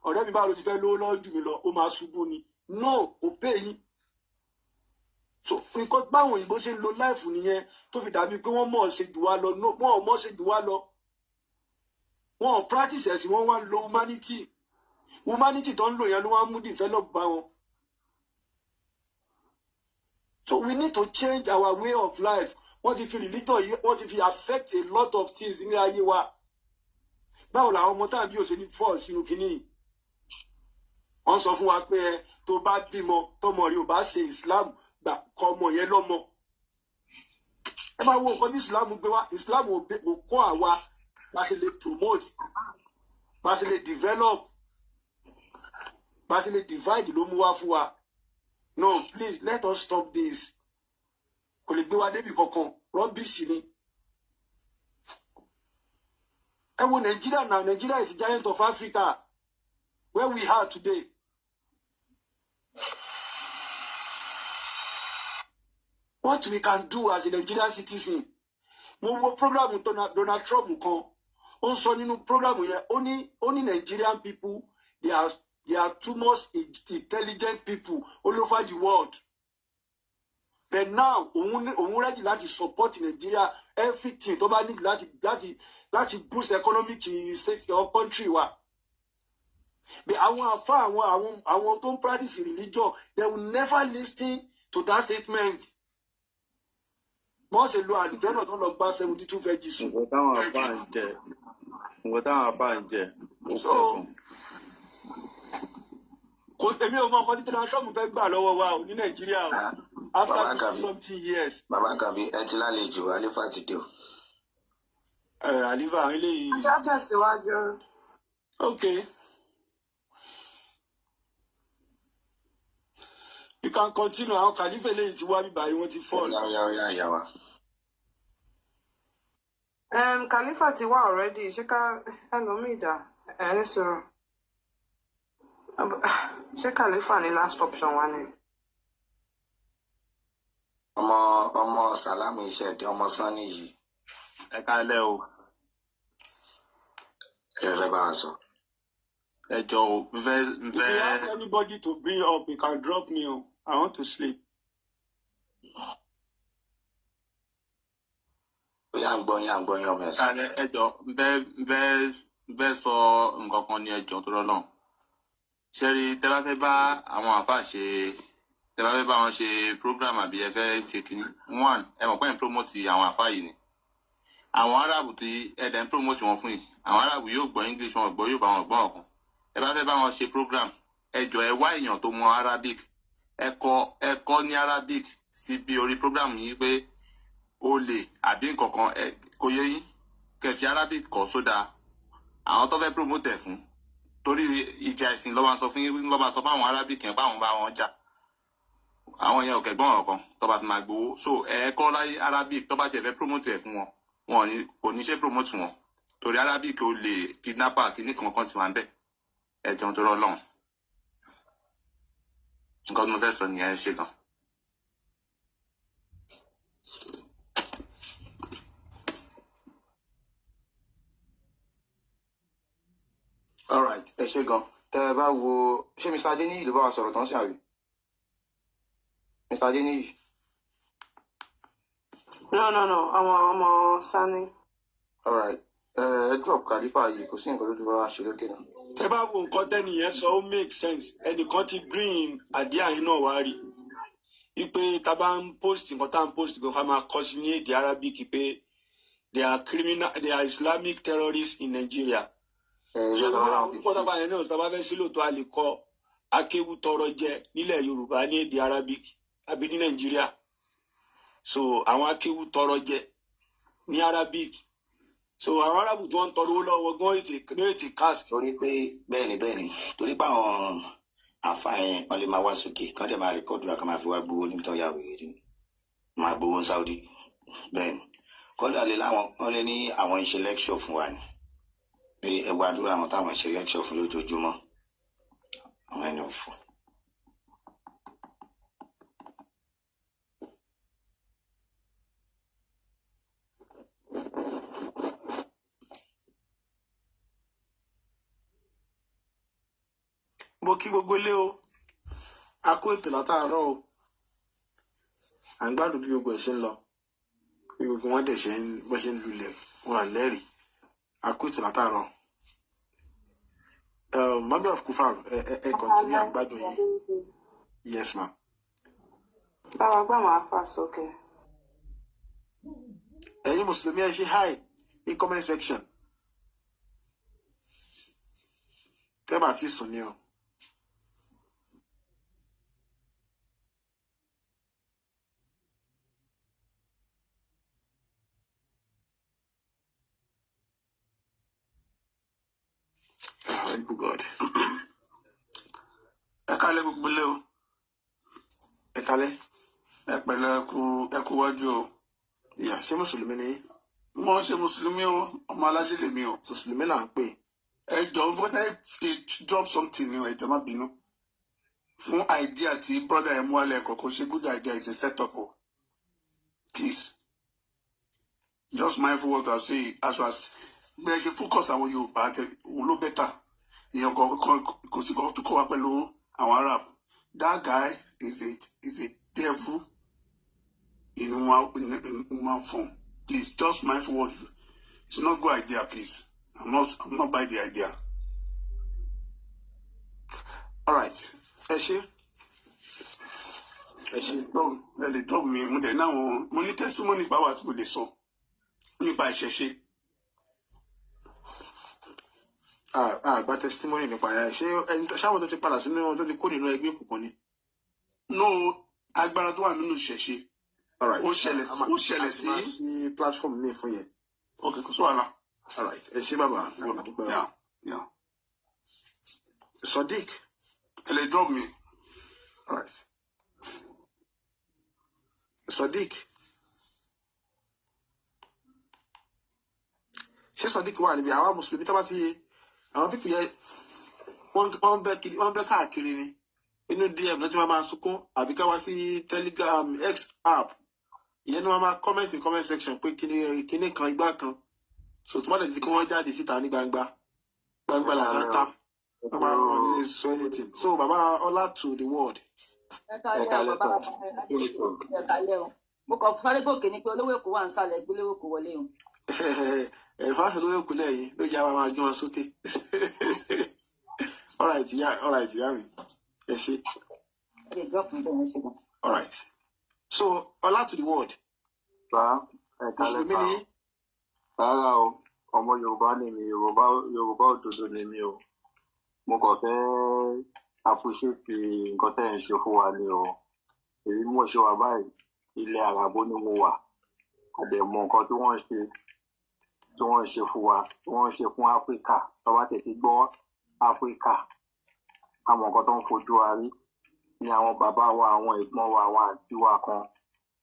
ọ̀rẹ́ mi, báwo ló ti fẹ́ lówó lọ́wọ́ jù mí lọ, ó máa ṣubú ni. No, kò pé yín. So nǹkan báwọn òyìnbó ṣe ń lo life nìyẹn, tó fi dàbí pé wọ́n mọ̀ ọ́ ṣe jù wá lọ. No, wọ́n ò mọ̀ ṣe jù wá lọ. Wọ́n ò practice ẹ̀sìn, wọ́n wá ń lo humanity. Humanity tó ń lò yẹn ló wá ń mú develop bá wọn. So we need to change our way of life. Wọ́n ti fi religion yìí, wọ́n ti fi affect a lot of things ní ayé wa. Báwo làwọn ọmọ tàbí òṣèlú fall sínú kínní yìí? Wọ́n sọ fún wa pé ẹ tó bá bímọ, tọmọ rí ò bá ṣe Islam, gbà kọ ọmọ yẹn lọ́mọ. Ẹ máa wo nǹkan tí Islam gbé wá. Islam ò kọ́ àwa bá ṣe lè promote, bá ṣe lè develop, bá ṣe lè divide ló mú wá fún wa. No, please, let us stop this. Kò lè gbé wa débi kankan, rubbish ni. Ẹ wo Nigeria now. Nigeria is the giant of Africa. Where we are today, what we can do as a Nigerian citizen? Mo wo program Donald Trump kan. Ó ń sọ nínú program yẹn, ó ní Nigerian people, they are too much intelligent people all over the world, but now òun ready láti support Nigeria, everything tó bá need láti boost economic state or country wa. But àwọn afa, àwọn tó ń practice religion, they will never listen to that statement. Wọ́n ṣe lo àlùjọ náà tó lọ gba 72 veggies sùn. Nǹkan táwọn afá ń jẹ ó So pọ̀ gan. Kò, èmi ò mọ nǹkan tí Donald Trump fẹ́ gbà lọ́wọ́ wa o ní Nàìjíríà o, Ah, after bàbá 60 Kàbí something years. Bàbá Kàbí, ẹ ti lálejò, Àlífà ti dé o. Ẹ àlífà àwọn eléyìí. Ajá tẹ̀síwájú. Ok, you can continue. Àwọn kàlífà eléyìí ti wá bíbá yìí, wọ́n ti fall. Ó yá, ó yá, ó yá, ìyá wa. Khalifa ti wá already. Ṣé ká ẹlòmíì dà? Ẹ ní sọ̀rọ̀. Ṣé Khalifa ní last option wa ni? Ọmọ ọmọ Sàlámù iṣẹ́ di ọmọ Sanni yìí. Ẹ káalẹ́ o. Ẹ fẹ́ bá wa sọ. Ẹ jọ o, n fẹ́ n If you fẹ́ have anybody to bring up, you can drop me o. I want to sleep. Ó yá, ń gbọ́ yín, à ń gbọ́ yín, ọmọ ẹ̀sùn. Káalẹ́, ẹ jọ, n fẹ́ sọ nǹkan kan ní, ẹ jọ tó lọ́lọ́run. Ṣé rí, tẹ́ bá fẹ́ bá àwọn àáfàá ṣe, tẹ́ bá fẹ́ bá wọn ṣe program àbí ẹ fẹ́ ṣe kínní, one, ẹ mọ̀ pé ẹ̀ ń promote àwọn àáfàá yìí ni. Àwọn Arab tí ẹ dẹ̀ ń promote wọn fún yìí, àwọn Arab yóò gbọ́ English, wọn ò gbọ́ Yorùbá, wọn ò gbọ́ ọ̀kan. Ẹ bá fẹ́ bá wọn ṣe program, ẹ jọ, ẹ wá èèyàn tó mọ Arabic, ẹ kọ ní Arabic sí bí orí program yìí pé olè àbí nǹkankan, ẹ kò yé yín, kẹfì Arabic kọ sódà àwọn tó fẹ́ promote ẹ̀ fún, torí ìjà ẹ̀sìn ló máa sọ fún yín, ló máa sọ fún àwọn Arabic yẹn pé àwọn bá wọn jà. Àwọn yẹn ò kẹgbọ́n ọ̀kan tó bá fi máa gbowó. So ẹ kọ́ láyé Arabic, tó bá tiẹ̀ fẹ́ promote ẹ̀ fún wọn, wọn ò ní kò ní ṣe promote wọn, torí Arabic olè, kidnapper, kìíní kankan ti wà ń bẹ̀. Ẹ jẹun tó rọ lọ́hùn, nǹkan tí mo fẹ́ sọ nìyẹn. Ẹ ṣe gan. Alright, ẹ ṣe gan. Tẹ ẹ bá wo, ṣé Mr Adeniyi ló bá wa sọ̀rọ̀ tán sí, àbí Mr Adeniyi? No, no, no. Ọmọ ọmọ Sani. Alright, ẹ drop Khalifa yìí, kò sí nǹkan tó tún bá wa ṣe lókè náà. Tẹ bá wo nǹkan tẹ́nìyẹn sọ, ó make sense. Ẹnìkan ti bring idea yìí náà wá rí wípé tá a bá ń post nǹkan tá à ń post gan, ká máa kọ sí ní èdè Arabic pé they are criminal, they are Islamic terrorists in Nigeria. Ẹ So yẹ tó ká bá wá àwọn púpọ̀ tábà yẹn náà, tá a bá fẹ́ sí lóòótọ́, a lè kọ akéwú tọrọ jẹ nílẹ̀ Yorùbá ní èdè Arabic àbí ní Nàìjíríà. So àwọn akéwú tọrọ jẹ ní Arabic, so àwọn Arabu tí wọ́n ń tọrọ owó lọ́wọ́ gan ètè ní ètè cast. Torí pé bẹ́ẹ̀ ni, torí pé àwọn àfa yẹn, wọ́n lè máa wá sókè kí wọ́n dẹ̀ máa record wa, kí wọ́n máa fi wá gbowó níbi tó yà wèrè ni, máa gbowó Saudi. Bẹ́ẹ̀ ni, kọ́dà lè láwọn, wọ́n lè ní àwọn ń ṣe lecture fún wa ni pé ẹ gbàdúrà àwọn táwọn ń ṣe lecture fún lójoojúmọ́, àwọn ẹni òfò. Mo kí gbogbo ilé o, a kó ètò látàárọ̀ o. À ń gbádùn bí gbogbo ẹ̀ ṣe ń lọ, bí gbogbo wọn dẹ̀ ṣe ń bọ́ ṣe ń lulẹ̀ wọn à lẹ́rìí. A kó ètò látàárọ̀. Mummy of Kufar, ẹ continue, à ń gbádùn yín. Yes ma. Báwa gbà máa fà sókè. Ẹ̀yin mùsùlùmí, ẹ ṣe hi ní comment section tẹ́ bá ti sùn ni o. Thank God. Ẹ kálẹ́ gbogbo lé o. Ẹ kálẹ́. Ẹ pẹ̀lẹ́, ẹ kú wájú o. Ìyá, ṣé mùsùlùmí ni yín? Wọ́n ṣe mùsùlùmí o, ọmọ aláṣẹ lèmi o. Mùsùlùmí là ń pè. Ẹ jọ, fẹ́ drop something ni o. Ẹ jọ, má bínú fún idea tí brother ẹ mú wálẹ̀ kọ̀ọ̀kan ṣe. Good idea, it's a set up o. Please just mindful what I say as well as bí ẹ ṣe focus àwọn Yorùbá tẹ òun ló better. Èèyàn kọ̀ọ̀kan kò sí kan tó kọ̀ wá pẹ̀lú àwọn Arab. That guy is a devil in human form. Please just mindful what you, it's not good idea. Please, I'm not buy the idea. All right, ẹ ṣé, ẹ ṣé. Ẹ lè drop mi. Mo dẹ̀ ní àwọn, mo ní testimony báwa tí mo lè sọ nípa ìṣẹ̀ṣe. A gba testimony nípa ẹ. Ṣé ẹni ṣáwọn tó ti padà sínú, tó ti kó nínú ẹgbẹ́ òkùnkùn ni? No, agbára tó wà nínú ìṣẹ̀ṣe. All right. Ó ṣẹlẹ̀ A sí máa ó ṣẹlẹ̀ a ti sí. máa ṣí platform mi fún yẹn. Ok, kò sí wàhálà. All right, ẹ ṣé bàbá, a dúpẹ́ o. Yeah. Sodiq. Ẹ lè drop mi. All right, Sodiq, ṣé Sodiq wà níbi? Àwa mùsùlùmí tó bá ti àwọn pípì yẹn, wọ́n bẹ́ kiri, wọ́n bẹ́ káàkiri ni inú DM ló ti máa sunkún, àbí ká wá sí Telegram, X app ìyẹn ni wọ́n máa comment in comment section pé kíní kíní kan, igbá kan. So tó bá lè di kí wọ́n jáde síta ní gbangba gbangba làṣà ta, wọ́n máa wọ́n nílé sọ anything. So bàbá, ọlá to the world. Ẹ kálẹ́ o, bàbá, ẹ kálẹ́ o. Mo kàn sáré gòkè ni pé olówó Èkó wà ń sàlẹ̀, gbé olówó Èkó wọlé o. Ẹ fáṣọ lórí òkúlẹ̀ yìí ló jẹ́ àwọn máa gbé wọn sókè. Alright ìyá, alright ìyá mi, ẹ ṣé. Ẹ lè drop mi bẹ́ẹ̀, ṣe gan. Alright, so ọlá to the world. Bá ẹ kálẹ́. Mùsùlùmí Pa ni? Rárá o, ọmọ Yorùbá ni mi, Yorùbá, Yorùbá òdodo ni mi o. Mo kàn fẹ́ appreciate nǹkan tẹ́ ẹ̀ ń ṣe fún wa ni o. Èyí mo ṣe wà báyìí, ilẹ̀ àràbó ni mo wà. Àdẹ̀mọ nǹkan tí wọ́n ń ṣe, tí wọ́n ń ṣe fún wa, tí wọ́n ń ṣe fún Áfíríkà. Tó bá tẹ̀ ti gbọ́ Áfíríkà, àwọn nǹkan tó ń fojú wa rí ni àwọn bàbá wa, àwọn ẹ̀gbọ́n wa, àwọn àǹtí wa kan,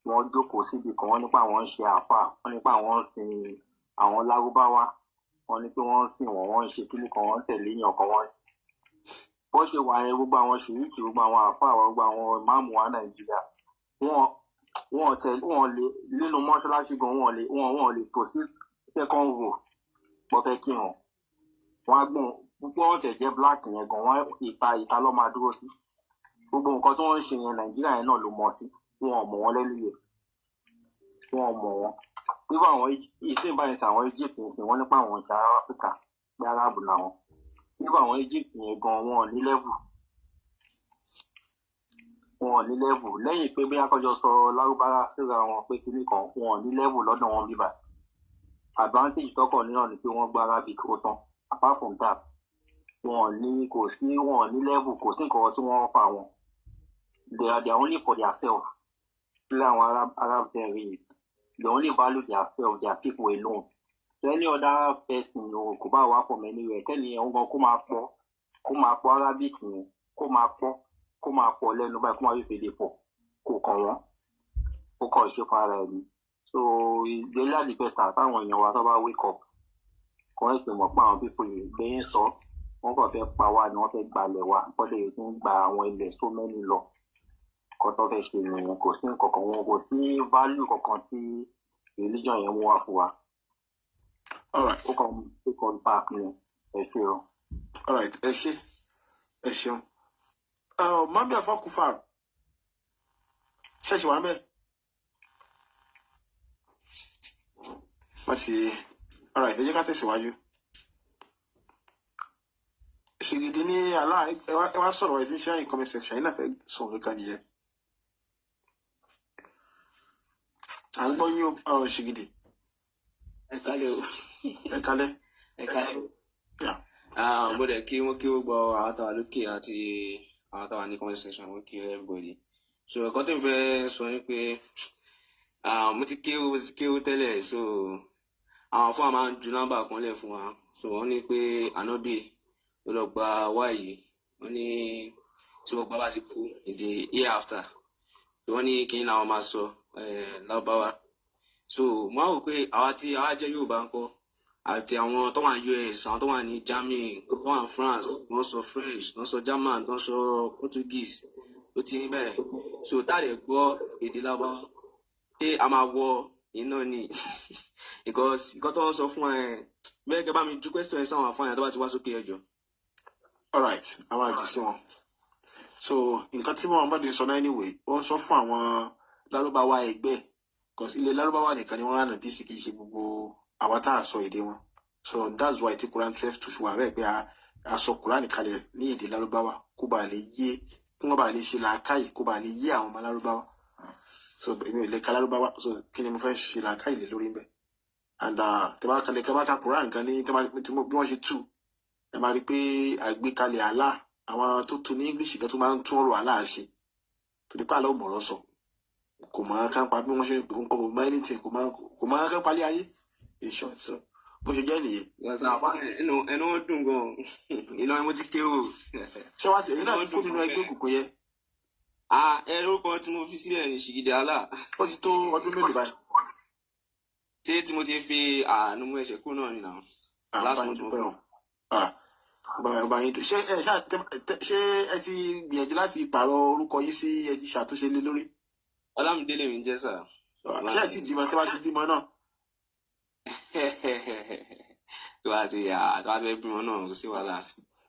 wọ́n jókòó síbi kan, wọ́n nípa àwọn ń ṣe àáfàá, wọ́n nípa àwọn ń sin àwọn lárúbáwá, wọ́n ní pé wọ́n ń sìn wọ́n, wọ́n ń ṣe kíní kan, wọ́n ń tẹ̀lé èèyàn kan. Wọ́n bó ṣe wà yẹn, gbogbo àwọn ṣèyíkì, gbogbo àwọn àáfàá wa, gbogbo àwọn ìmáàmù wa Nàìjíríà, wọ́n tẹ wọ́n lè nínú mọ́ṣáláṣí gan, wọ́n lè tò sí second row pọ̀fẹ́ kírun. Wọ́n á gbọ́n púpọ̀, wọ́n tẹ̀ jẹ́ black yẹn gan, wọ́n ìta ìta ló máa dúró sí. Gbogbo nǹkan tí wọ́n ń ṣe yẹn, Nàìjíríà yẹn náà ló mọ̀ sí. Wọn ò mọ̀ wọ́n lẹ́nu yẹn, wọn ò mọ̀ wọ́n. Irú àwọn ìsìn báyìí sọ, àwọn Egypt ń sìn wọ́n nípa àwọn ìjà Áfíríkà pé Arábù làwọn. Irú àwọn Egypt yẹn gan, wọn ò ní level, wọn ò ní level, lẹ́yìn pé bí akọ́jọ sọ lárúbáwá síra wọn pé kinní kan, wọn ò ní level lọ́dọ̀ wọn bíbà. Advantage tọkọ náà ni pé wọ́n gba Arabic, ó tán. Apart from that, wọn ò ní, kò sí, wọn ò ní level, kò sí nǹkan tí wọ́n fà wọn. They are only for their self. Sílẹ̀ àwọn Arab tẹ̀rí, they only value their self, their people alone. So any other person o, kò bá wà from anywhere, kẹ́ni ẹ̀ ń gan kó máa pọ̀ Arabic yẹn, kó máa pọ̀ lẹ́nu báyìí, kó máa fi fèdè pọ̀, kò kàn wọ́n, ó kàn ṣe fún ara ẹ̀ ni. So ìgbélé àdìpẹ́ta táwọn èèyàn wa tó bá wake up kọ́ ẹ̀ sì mọ̀ pé àwọn people yìí gbé ń sọ, wọ́n kàn fẹ́ pa wá ni, wọ́n fẹ́ gbalẹ̀ wa, wọ́n lè tún gba àwọn ilẹ̀ so many lọ. Kọ́ tó fẹ́ ṣe nìyẹn. Kò sí nǹkan kan, wọn kò sí value kankan tí religion yẹn mú wá fún wa. Alright. Ó kàn back ni. Ẹ ṣe o. Alright, ẹ ṣé, ẹ ṣeun. Mami Afọkufar, ṣẹ̀ṣẹ̀ wà mẹ́ wọ́n ti. Alright, ẹ jẹ́ ká tẹ̀síwájú. Ṣègìdì ní àlá, ẹ wá sọ̀rọ̀, ẹ ti ń ṣe àyìn comment section yìí náà, fẹ́ sọ̀rọ̀ kankan nìyẹn. À ń gbọ́ yín o, Ṣègìdì. Ẹ kálẹ̀ o. Ẹ kálẹ̀. Ẹ kálẹ̀ o. Yeah. Ah, mo dẹ̀ kí wọ́n, kí ó gbọ́ àwọn tó wà lókè àti àwọn tó wà ní comment section, wọ́n kí everybody. So ẹ̀kọ́ tó ń fẹ́ sọ ni pé, ah, mo ti kéwú tẹ́lẹ̀, so àwọn fún wa máa ń ju nọ́mbà kan lẹ̀ fún wa. So wọ́n ní pé ànábì ló lọ gba wáyé, wọ́n ní tí wọ́n gbá bá ti kú in the year after. So wọ́n ní kí ni làwọn máa sọ lárúbáwá. So mo á wò pé àwa tí àwa jẹ́ Yorùbá ńkọ́, àti àwọn tó wà ní US, àwọn tó wà ní Germany, tó wà ní France, wọ́n sọ French, wọ́n sọ German, wọ́n sọ Portuguese, ó ti ní bẹ́ẹ̀. So tá a lè gbọ́ èdè lárúbáwá, ṣé a máa wọ iná ni? Because nǹkan tó ń sọ fún ẹ bẹ́ẹ̀, kẹ́ bá mi ju question ẹ sáwọn àfáàyàn tó bá ti wá sókè, ẹjọ́. Alright, àwọn àjù sí wọn. So nǹkan tí Muhammad ń sọ náà anyway, ó ń sọ fún àwọn lárúbáwá ẹgbẹ́, cause ilẹ̀ lárúbáwá nìkan ni wọ́n rán nàbí sí, kì í ṣe gbogbo àwa tá a sọ èdè wọn. So that's why tí Quran 12 tó fi wà bẹ́ẹ̀ pé a sọ Quran kalẹ̀ ní èdè lárúbáwá, kó bàa lè yé, kí wọ́n bàa lè ṣe làákàyè, kó bàa lè yé àwọn ọmọ lárúbáwá. So èmi ò lè ka lárúbáwá, so kí ni mo fẹ́ ṣe làákàyè lé lórí ń bẹ̀? And tẹ́ bá kalẹ̀, kẹ́ bá ka Quran gan ní tẹ́ bá bí wọ́n ṣe tú, Ẹ máa rí i pé àgbékalẹ̀ Allah, àwọn tó tún ní English kan tó máa ń tún ọ̀rọ̀ Allah ṣe, torí pé Allah ò mọ̀rọ̀ sọ, kò mọ̀ kán pa bí wọ́n ṣe ń kọ́, kò mọ̀ anything, kò mọ̀ kán palẹ̀ ayé in short. So bó ṣe jẹ́ nìyẹn. Yàtọ̀ àbá ẹnu wọn dùn gan. Ìlọrin mo ti kéwò. Ṣé wàá tẹ̀lé náà ti kó nínú ẹgbẹ́ òkùnkùn yẹn? Ah, ẹ lórúkọ tí mo fi sílẹ̀ ní Ṣìgìdì Allah. Ó ti tó ọdún mélòó báyìí? Ṣé tí mo ti fi àánú mú ẹsẹ̀ kúrò náà nìyà? Last Àbá month mo dúpẹ́ fi. o. Ah, ọba yín dùn. Ṣé ẹ ṣáà ṣé ẹ ti gbìyànjú láti pààrọ̀ orúkọ yín sí, ẹ ti ṣàtúnṣe lé lórí? Ọlámídé lèmi ń jẹ́ sà. Ṣé ẹ ti dìmọ̀? Tí wàá ti bímọ náà? Tó bá ti fẹ́ bímọ náà, kò sí wàhálà.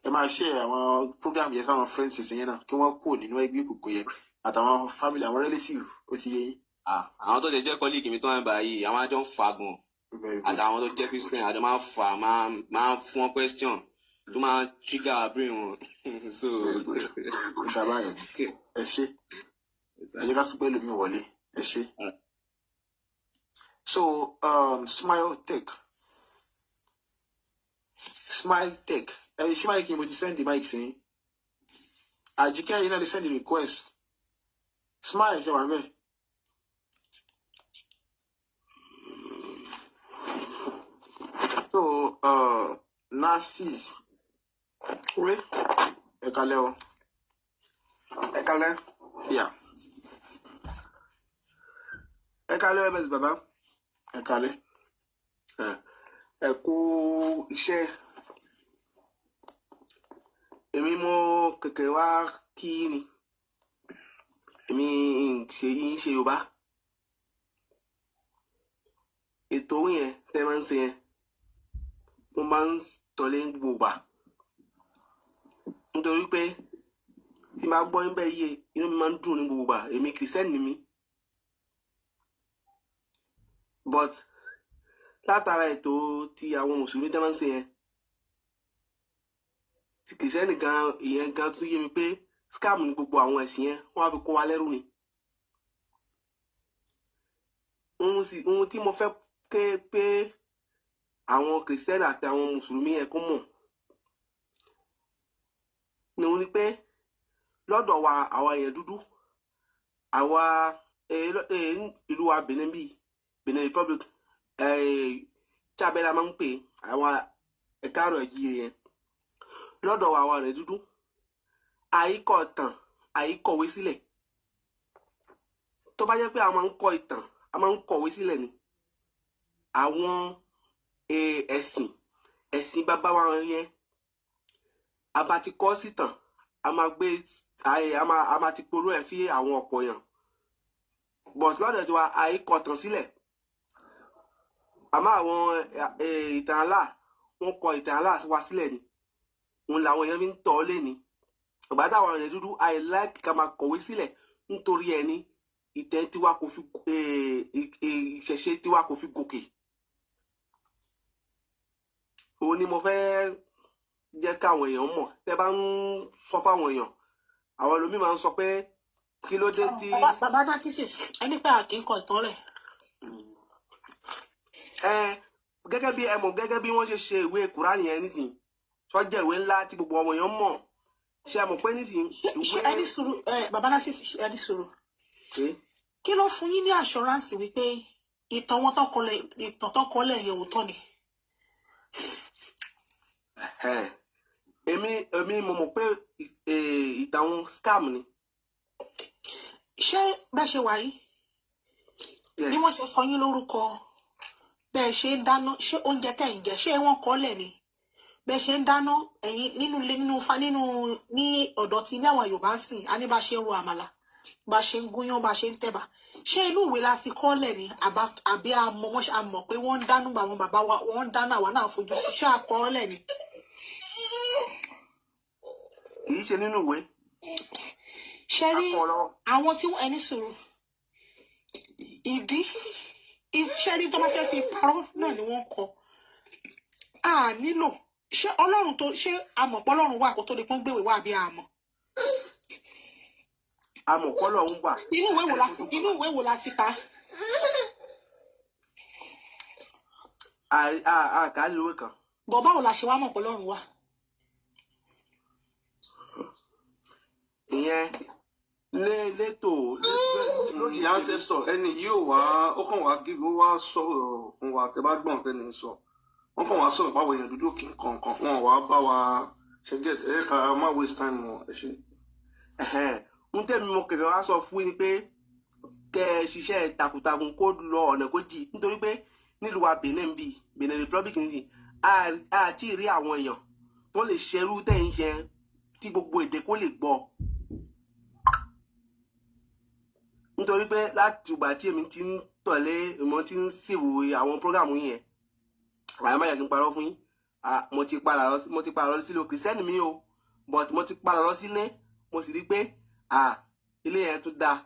Ẹ máa ṣe àwọn program yẹn sáwọn friends yẹn náà kí wọ́n kúrò nínú ẹgbẹ́ òkùnkùn yẹn, àtàwọn family, àwọn relative, ó ti yé yín. Ah, àwọn tó jẹ́ colleague mi tó wà báyìí, àwọn àjọ ń fa gan. Very good. Àtàwọn tó jẹ́ Christian, àjọ máa ń fà, máa ń fún wọn question tó máa ń trigger brain wọn. So. Very good. Ó dábàá yẹn. Ẹ ṣé, ẹ jẹ́ ká tún pẹ́ lómi wọlé. Ẹ ṣé. So Smile Tech, Smile Tech, ẹ ṣí mic yẹn. Mo ti send the mic sí yín. Àjíkẹ́ yìí náà lè send the request. Smile, ṣe wà ń bẹ̀? So Narcis. Oui. Ẹ kalẹ́ o. Ẹ kalẹ́. Yeah. Ẹ kalẹ́ ms baba. Ẹ kalẹ́. Ẹ kú iṣẹ́. Èmi mo kẹ̀kẹ́ wá kí ni. Èmi ń ṣe yín ṣe Yorùbá. Ètò yẹn tẹ́ máa ń ṣe yẹn, mo máa ń tọ́lé ní gbogbo ìgbà. Nítorí pé tí n bá gbọ́ níbẹ̀ yé, inú mi máa ń dùn ní gbogbo ìgbà. Èmi Kìrìsìtẹ́nì ni mí. But látara ètò ti àwọn mùsùlùmí tẹ́ máa ń ṣe yẹn, ti Kìrìsìtẹ́nì gan, ìyẹn gan tún yé mi pé scam ni gbogbo àwọn ẹ̀sìn yẹn, wọ́n á fi kó wa lẹ́rú ni. Ohun tí mo fẹ́ ké pé àwọn Kìrìsìtẹ́nì àti àwọn mùsùlùmí yẹn kó mọ̀ ni òun ni pé lọ́dọ̀ wa, àwa èèyàn dúdú, àwa ìlú wa Benin, bíi Benin Republic, tí abẹ́rẹ́ máa ń pè àwọn ẹ̀ka àrò ẹ̀jíire yẹn, lọ́dọ̀ wa, àwa èèyàn dúdú, àìkọ ìtàn, àìkọ̀wé sílẹ̀. Tó bá jẹ́ pé a máa ń kọ ìtàn, a máa ń kọ̀wé sílẹ̀ ni, àwọn ẹ̀sìn bàbá wa yẹn, a bá ti kọ́ sítàn, a máa gbé a máa ti polú ẹ̀ fí àwọn ọ̀pọ̀ yàn. But lọ́dọ̀ tiwa, àìkọ ìtàn sílẹ̀. Àmọ́ àwọn ìtàn Allah, wọ́n kọ ìtàn Allah wa sílẹ̀ ni, òun làwọn èèyàn fi ń tọ́ lé ní ìgbà táwọn èèyàn dúdú àìláìkì ká máa kọ̀wé sílẹ̀. Nítorí ẹni ìtẹ́ tiwa kò fi ìṣẹ̀ṣe tiwa kò fi gòkè. Òun ni mo fẹ́ jẹ́ káwọn èèyàn mọ̀. Tẹ́ bá ń sọ fáwọn èèyàn, àwọn ẹlòmíì máa ń sọ pé kí ló dé tí. Bàbá Narcissus, ẹni pé a kì í kọ ìtàn rẹ̀. Ẹ gẹ́gẹ́ bí ẹ mọ̀, gẹ́gẹ́ bí wọ́n ṣe ṣe ìwé Kùránì yẹn nísìnyí, tó jẹ́ ìwé ńlá tí gbogbo ọmọ èèyàn mọ̀, ṣe é mọ̀ pé nísìnyí Ṣé ìwé. ẹni sùúrù ẹ, bàbá Narcissus, ẹni sùúrù. Kí ló fún yín ní assurance wípé ìtàn wọn tán kọlẹ̀, ìtàn tán kọlẹ̀ yẹn, òótọ́ ni? Ẹ̀hẹ́n. Èmi mo mọ̀ pé ìtàn wọn scam ni. Ṣé bẹ́ẹ̀ ṣe wà yìí, bí wọ́n ṣe sọ yín lórúkọ, bẹ́ẹ̀ ṣe ń dáná, ṣé oúnjẹ tẹ̀ ń jẹ, ṣé wọ́n kọ́lẹ̀ ni? Bẹ́ẹ̀ ṣe ń dáná, ẹ̀yin nínú ilé, nínú fa, nínú ní ọ̀dọ̀ tí ilé àwọn Yorùbá ń sìn, a ní bá ṣe ń ro àmàlà, bá ṣe ń gúnyán, bá ṣe ń tẹ̀bà, ṣé inú ìwé la ti kọ́lẹ̀ ni? Àbí a mọ̀ wọ́n, a mọ̀ pé wọ́n ń dáná, àwọn bàbá wa wọ́n ń dáná, àwa náà fojú sí, ṣé àkọọ́lẹ̀ ni? Kì í ṣe nínú ìwé. Ṣe rí àwọn tí wọ́n, ẹni sùúrù, ìdí iṣẹ́ rí tó bá fẹ́ fi parọ́ náà ni wọ́n kọ. A nílò ṣé Ọlọ́run tó ṣé amọ̀pọ̀ Ọlọ́run wà kó tó di pọ́n gbèwé wà, bí a mọ̀? Amọ̀pọ̀ Ọlọ́run wà. Inú ìwé wo la ti ka? Àkàlùwé kan. Bọ̀, báwo la ṣe wá mọ̀ pé Ọlọ́run wà? Ìyẹn lé létò lórí The ancestor ẹni yìí ò wá, ó kàn wá gíga, ó wá sọ̀rọ̀ fún wa. Tẹ bá gbọ́n tẹ́ni sọ, wọ́n kàn wá sọ̀rọ̀ báwo èèyàn dúdú kì í kọ̀ọ̀kan wọn wá bá wa ṣe get ẹ ká má waste time wọn. Ẹ ṣe. Ń tẹ́mi mo kẹ̀kẹ́ wá sọ fún yín pé kẹ́ ẹ ṣiṣẹ́ takuntakun kó lọ ọ̀nà kó jì, nítorí pé nílùú wa Benin, bíi Benin Republic nìyí, a ti rí àwọn èèyàn tó lè ṣerú tẹ̀ ń ṣe tí gbogbo èdè kó lè gbọ́, nítorí pé láti ìgbà tí èmi ti ń tọ̀lé ìmọ̀ tí ń ṣèwò àwọn prógrámù yẹn, àwọn máa yẹ kí n parọ́ fún yín. Mo ti padà lọ sílé o. Kìrìsìtẹ́nì mi o, but mo ti padà lọ sílé, mo sì rí pé ilé yẹn tún dáa.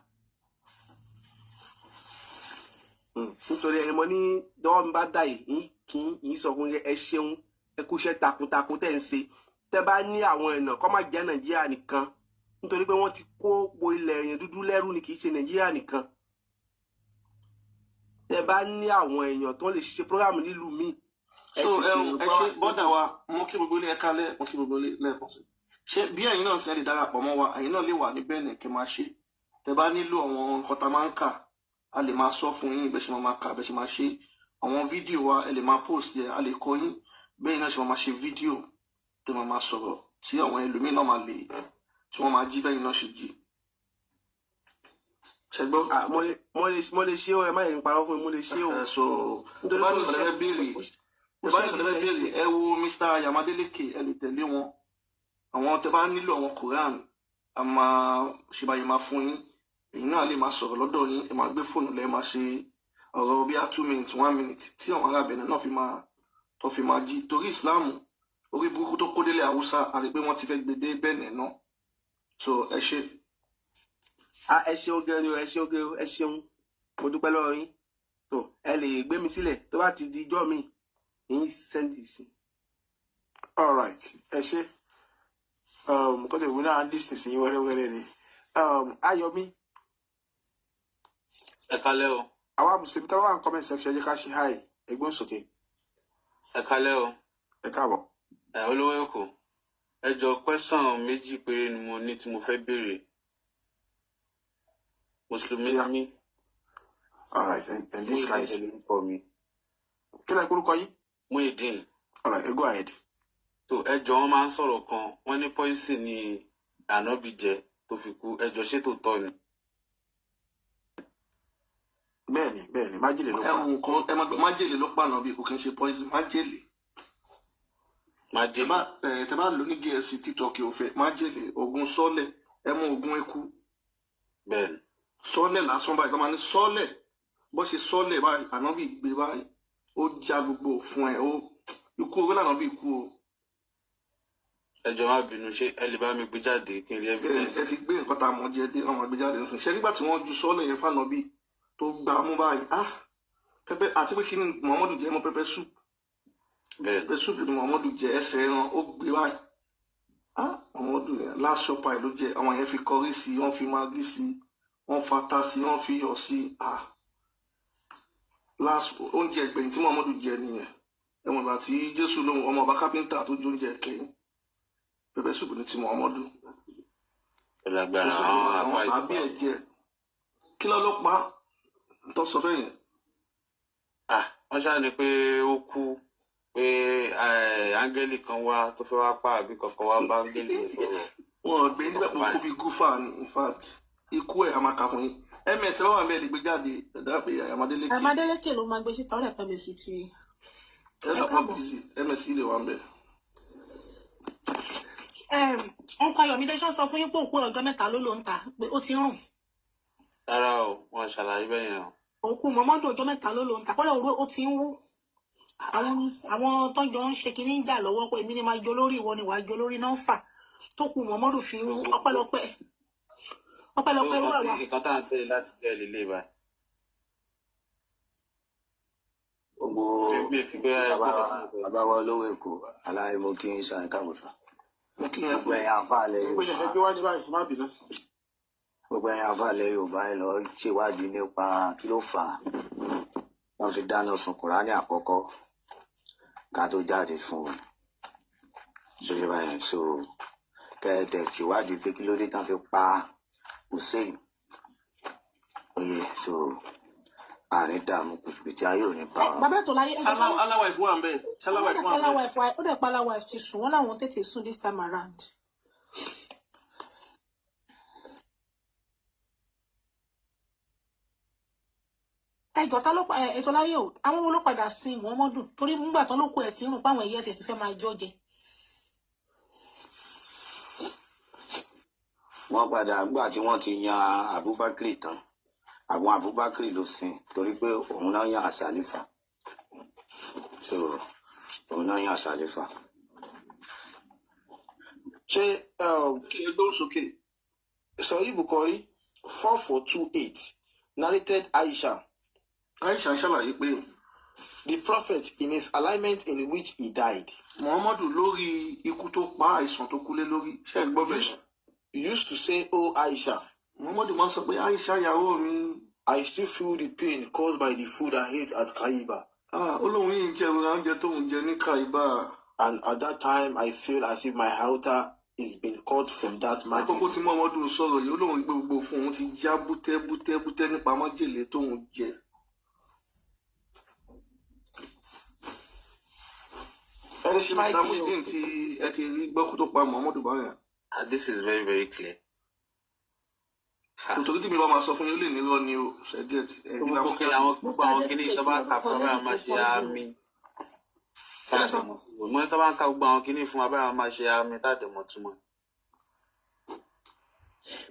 Nítorí ẹni mo ní dọ́wọ́ mi bá dà yìí kí n sọ fún yín, ẹ ṣeun, ẹ kú iṣẹ́ takuntakun tẹ̀ ń ṣe. Tẹ́ bá ní àwọn ẹ̀nà kọ́ má jẹ́ Nàìjíríà nìkan, nítorí pé wọ́n ti kó gbo ilẹ̀ yẹn dúdú lẹ́rú ni, kì í ṣe Nàìjíríà nìkan. Tẹ́ bá ní àwọn èèyàn tó lè ṣe prógrámù nílùú míì. So ẹ ṣe bọ́dà wa, mo kí gbogbo ilé, ẹ kálẹ̀, mo kí gbogbo ilé lẹ́ẹ̀kan sí. Ṣé bí ẹ̀yin náà ṣe lè darapọ̀ mọ́ wa, ẹ̀yin náà lè wà ní Benin kí n máa ṣe. Tẹ́ bá nílò àwọn nǹkan tá a máa ń kà, a lè máa sọ fún yín bẹ́ẹ̀ ṣe máa kà, bẹ́ẹ̀ ṣe máa ṣe àwọn fídíò wa, ẹ lè máa post ẹ, a lè kọ́ yín bẹ́ẹ̀ náà ṣe máa ṣe fídíò tó máa máa sọ̀rọ̀ tí àwọn ẹlòmíín náà máa lè tí wọ́n máa jí bẹ́ẹ̀ náà ṣe jí. Ṣe gbọ́. Mo lè ṣe o, ẹ má yẹ n parọ́ fún mi, mo lè ṣe o. So tó bá ní ìfẹ́ béèrè, tó bá ní ìfẹ́ béèrè, ẹ wo Mr. Yamadeleke, ẹ lè tẹ̀lé wọn. Àwọn tẹ bá nílò àwọn Quran, a máa ṣe báyìí máa fún yín. Èyí náà lè máa sọ̀rọ̀ lọ́dọ̀ yín, ẹ máa gbé fóònù lẹ́ẹ̀ máa ṣe ọ̀rọ̀ bíi 2 minutes, 1 minute tí àwọn ará Benin náà fi máa tó fi máa jí, torí Ìsìláàmù orí burúkú tó kó délé Haúsá àti pé wọ́n ti fẹ́ gbé dé Benin náà. So ẹ ṣe. Ẹ ṣeun gan ni o, ẹ ṣeun gan o, ẹ ṣeun, mo dúpẹ́ lọ́wọ́ yín. Tó ẹ lè gbé mi sílẹ̀ tó bá ti di ijọ́ mi yín sẹ́ndì sí. All right, ẹ ṣe kó tẹ̀ wí náà lísìn sí wẹ́rẹ́wẹ́rẹ́ ni. Ayọ̀mí. Ẹ kálẹ́ o. Àwa mùsùlùmí tá a bá wà ní comment section, ẹ jẹ́ ká ṣe hi, ẹgbẹ́ sókè. Ẹ kálẹ́ o. Ẹ káàbọ̀. Ẹ olówó Èkó, ẹ jọ, question méjì péré ni mo ní tí mo fẹ́ béèrè. Mùsùlùmí ni mí. All right, and this guy is. Lórúkọ mi. Kí lẹ kúrúkọ yín? Muyideen. All right, go ahead. Tó ẹ jọ, wọn máa ń sọ̀rọ̀ kan, wọ́n ní poison ni ànábì jẹ tó fi kú. Ẹ jọ, ṣé tòótọ́ ni? Bẹ́ẹ̀ni, bẹ́ẹ̀ni, májèlé ló pa. Ẹ wò kọ ẹ májèlé ló pa ànábì, kò kí n ṣe poison, májèlé. Májèlé. Ẹ tẹ bá lò ní Gẹ̀ẹ́sì TikTok òfẹ májèlé, oògùn sọlẹ, ẹ mú oògùn eku. Bẹ́ẹ̀ni. Sọlẹ lásán báyìí, kọ́ máa ní sọlẹ bó ṣe sọlẹ báyìí, ànábì gbé báyìí, ó já gbogbo òfun ẹ, ó ikú owó lànà bí ikú o. Ẹ jọ̀ọ́, má bínú, ṣé ẹ lè bá mi gbé jáde kí n rí evidence? Ẹ ti gbé nǹkan tá a mọ̀ jẹ dé, ọmọ gbé jáde nsìn ṣe nígbà tí wọ́n ju sọ́ọ̀lẹ̀ yẹn fànàbí tó gbà mú báyìí, ah, pẹpẹ àti pé kí ni Muhammadu jẹ mọ́? Pepper soup. Pepper soup ni Muhammadu jẹ, ẹsẹ̀ ẹran ó gbé báyìí. Ah, Muhammadu yẹn last supper ló jẹ. Àwọn yẹn fi curry sí, wọ́n fi maggi sí, wọ́n fata sí, wọ́n fi iyọ̀ sí. Ah, last oúnjẹ ìgbẹ̀yìn tí Muhammadu jẹ nìyẹn. Ẹ̀wọ̀n ìgbà tí Jésù lóhùn ọmọ ọba kápẹ́ńtà tó jó oúnjẹ kẹ́yìn, pepper soup ní ti Muhammadu. Lágbára àwọn àwọn sàbí ẹ jẹ kí ló ló pa tó sọ fẹ́ yẹn. Ah, wọ́n ṣáà ní pé ó kú pé áńgẹ́lì kan wá tó fẹ́ wá pa àbí kankan wá bá áńgẹ́lì yẹn sọ̀rọ̀. Wọn ò gbé nígbà pé kó bí gúfà ni. In fact, ikú ẹ̀ a máa kà fún yín. Ms bá wà bẹ́ẹ̀ lè gbé jáde ẹ̀dá pé Amadélékè. Amadélékè ló máa gbé síta, ọ̀rẹ́ pẹ̀lú sí ti. Ẹ lọ́pọ̀ bísí ms lè wà ń bẹ̀. Ọkọ Ayọ̀mídé ṣọ́ sọ fún yín pé òkú ọjọ́ mẹ́ta ló ló ń ta pé ó ti ń rùn? Rárá o, wọn ṣàlàyé bẹ́ẹ̀ yẹn o. Òkú mọ́mọ́dún ọjọ́ mẹ́ta ló ló ń ta kọ́lẹ̀ òru ó ti ń wú. Àwọn tó jọ ń ṣe kinní ń jà lọ́wọ́ pé èmi ni máa jó lórí, ìwọ ni wàá jó lórí náà fà tó kù mọ́mọ́dún fi ń wú. Ọpẹ́lọpẹ́ ọpẹ́lọpẹ́ wúrà wa. Nǹkan tá à ń tẹ̀lé láti jẹ́ ìlélẹ̀ báyìí. Gbogbo bàbá wa olówó Èkó aláìmọ kí n sàn káàbọ̀ sàn. Gbogbo ẹ̀yin àfàlẹ̀ Yorùbá, gbogbo ẹ̀yin àfàlẹ̀ Yorùbá, ẹ lọ ṣèwádìí nípa kí ló fà á wọ́n fi dáná sun Kùránì àkọ́kọ́ ká tó jáde fún un ṣoṣo báyìí. So Kẹ́ ẹ dẹ̀ ṣèwádìí pé kí ló dé tán fi pa Hussein. Oye, so àní dààmú, kùtùkùtù ayé ò ní bá wa. Bàbá ètò láyé, ẹjọ ká Aláwa ìfún wa ń bẹ. Aláwa wọ́n dẹ̀ ìfún wa ń pala bẹ. Wife wa, ó dẹ̀ pala wife ti sùn, wọ́n láwọn tètè sùn this time around. Ẹjọ, ta ló pa ẹ? Ètò láyé o, àwọn wo ló padà sin Muhammadu? Torí nígbà tán ló kó ẹ tí ń rùn páwọn ẹyẹ tiẹ̀ ti fẹ́ máa jọ jẹ. Wọ́n padà gbà tí wọ́n ti yan Abubakar tán, àwọn Abubakar ló sin, torí pé òun náà yan àṣàlífà, so òun náà yan àṣàlífà. Ṣé Kí ẹ gbóhùn sókè. Sahih Bukhari 4428 narrated Aisha. Aisha ṣàlàyé pé the prophet in his alignment in which he died Muhammadu lórí ikú tó pa, àìsàn tó kú lé lórí, ṣe é gbọ́ bẹ́ẹ̀? Used to say, "Oh Aisha," Muhammadu máa ń sọ pé, "Aisha ìyàwó mi," "I still feel the pain caused by the food I ate at Khaibar." Ah, ó lóun yìí ń jẹ ìrora oúnjẹ tóun jẹ ní Kàìbá. And at that time, I feel as if my outer is been cut from that Àkókò magic. tí Muhammadu ń sọ̀rọ̀ yìí, ó lóun gbé gbogbo fún òun ti já bútẹ́ bútẹ́ bútẹ́ nípa májèlé tóun jẹ. Ẹni Ṣé ṣe Mr. máìkì o. Muideen tí ẹ ti rí gbọ́kú tó pa Muhammadu báyà? Ah, this is very very clear. Ha. Nítorí tí mi bá máa sọ fún yín, ó lè nírọ́ ni o, ṣẹ́gẹ́t ẹ̀rí Gbogbo làwọn kí jáde. àwọn gbogbo Mr. àwọn kíní Adeleke, tó kí bá kà lorúkọ fún wa lady máa tó ṣe poison? àmì táàdẹ̀mọ̀ mo ní tó bá ń ka gbogbo àwọn kíní fún wa báyà máa ṣe àmì táàdẹ̀mọ̀ túmọ̀.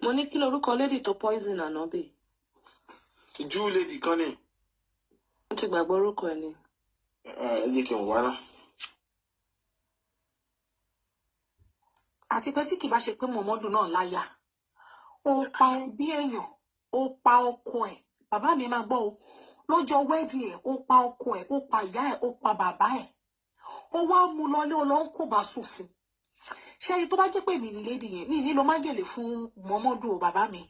Mo ní kí lorúkọ lady tó poison ànábì? Jew lady kan ní. Mo ti gbàgbọ́ orúkọ ẹ̀ ni. Ẹ jẹ́ kí n wá náà. Àti pé tí kì bá ṣe pé Muhammadu náà láyà, ó pa ẹbí èèyàn, ó pa ọkọ ẹ̀. Bàbá mi, máa gbọ́ o, lọ́jọ́ wẹ́ẹ̀dì ẹ̀, ó pa ọkọ ẹ̀, ó pa ìyá ẹ̀, ó pa bàbá ẹ̀, ó wá mú lọlé, ó lọ ń kó bá sùn fún. Ṣé ẹni tó bá jẹ́ pé mi ní lady yẹn, mi ní lo májèlé fún Muhammadu o. Bàbá mi,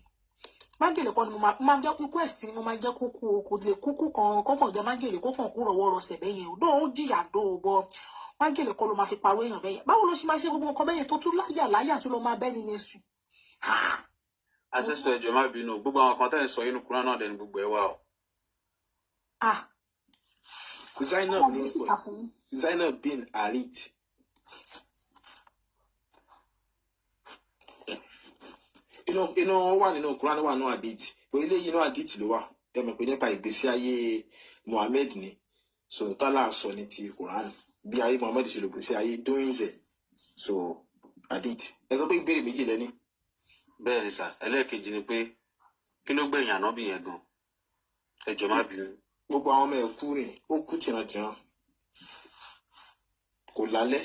májèlé kọ́ ni mo máa jẹ́, ikú ẹ̀sìn ni mo máa jẹ́ kúkú o. Kò lè kúkú kan kọ́kàn jẹ́ májèlé, kó kàn kú rọ̀wọ́ rọsẹ̀ bẹ́yẹn o. Dóò ó jìyà dóò bọ́, májèlé kọ́ ló máa fi parọ́ èèyàn bẹ́yẹn. Báwo ló ṣe máa ṣe gbogbo nǹkan bẹ́yẹn, tó tún láyà láyà tó lọ máa bẹ́ni yẹn sùn? Ancestor, ẹjọ má bínú, gbogbo àwọn kan tẹ́ ń sọ inú Kúránì náà dẹni gbogbo ẹ̀ wà o. Ah. Zainab Ọmọ mi lórúkọ síta ẹ̀. fún yín. Zainab bin Harit. Inú wọn wà nínú Quran, wà nínú Hadith, pé eléyìí inú Hadith ló wà. Ẹ mọ̀ pé nípa ìgbésí ayé Muhammed ni, so tálà sọ ní ti Quran bí ayé Muhammed ṣe lò gbèsè ayé doings ẹ̀, so Hadith. Ẹ sọ pé ìbéèrè méjì lẹ́ni. Bẹ́ẹ̀ ni sà, ẹlẹ́ẹ̀kejì ni pé kí ló gbẹ̀yìn ànábì yẹn gan? Ẹjọ má bínú. Gbogbo àwọn ọmọ ẹ̀ kú ni, ó kú tìrantìran, kò lálẹ́.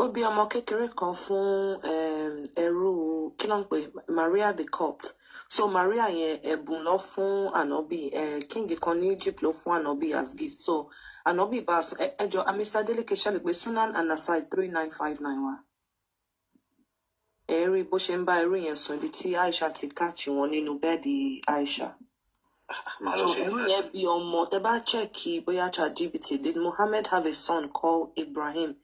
Ó bí ọmọ kékeré kan fún ẹrú, kí ló ń pè, Maria the Copt. So Maria yẹn, ẹ̀bùn lọ fún ànábì, king kan ní Egypt ló fún ànábì as gift. So ànábì bá a sùn. Ẹjọ, Mr. Adeleke, ṣẹlẹ̀ pé Sunan Anasai 3959 wa, ẹ rí bó ṣe ń bá ẹrú yẹn sùn, ibi tí Aisha ti catch wọn nínú bẹ́ẹ̀dì Aisha. Màá lọ So ṣe ẹrú yẹn bí ọmọ. Tẹ bá check bóyá ChatGPT, "Did Muhammad have a son called Ibrahim?"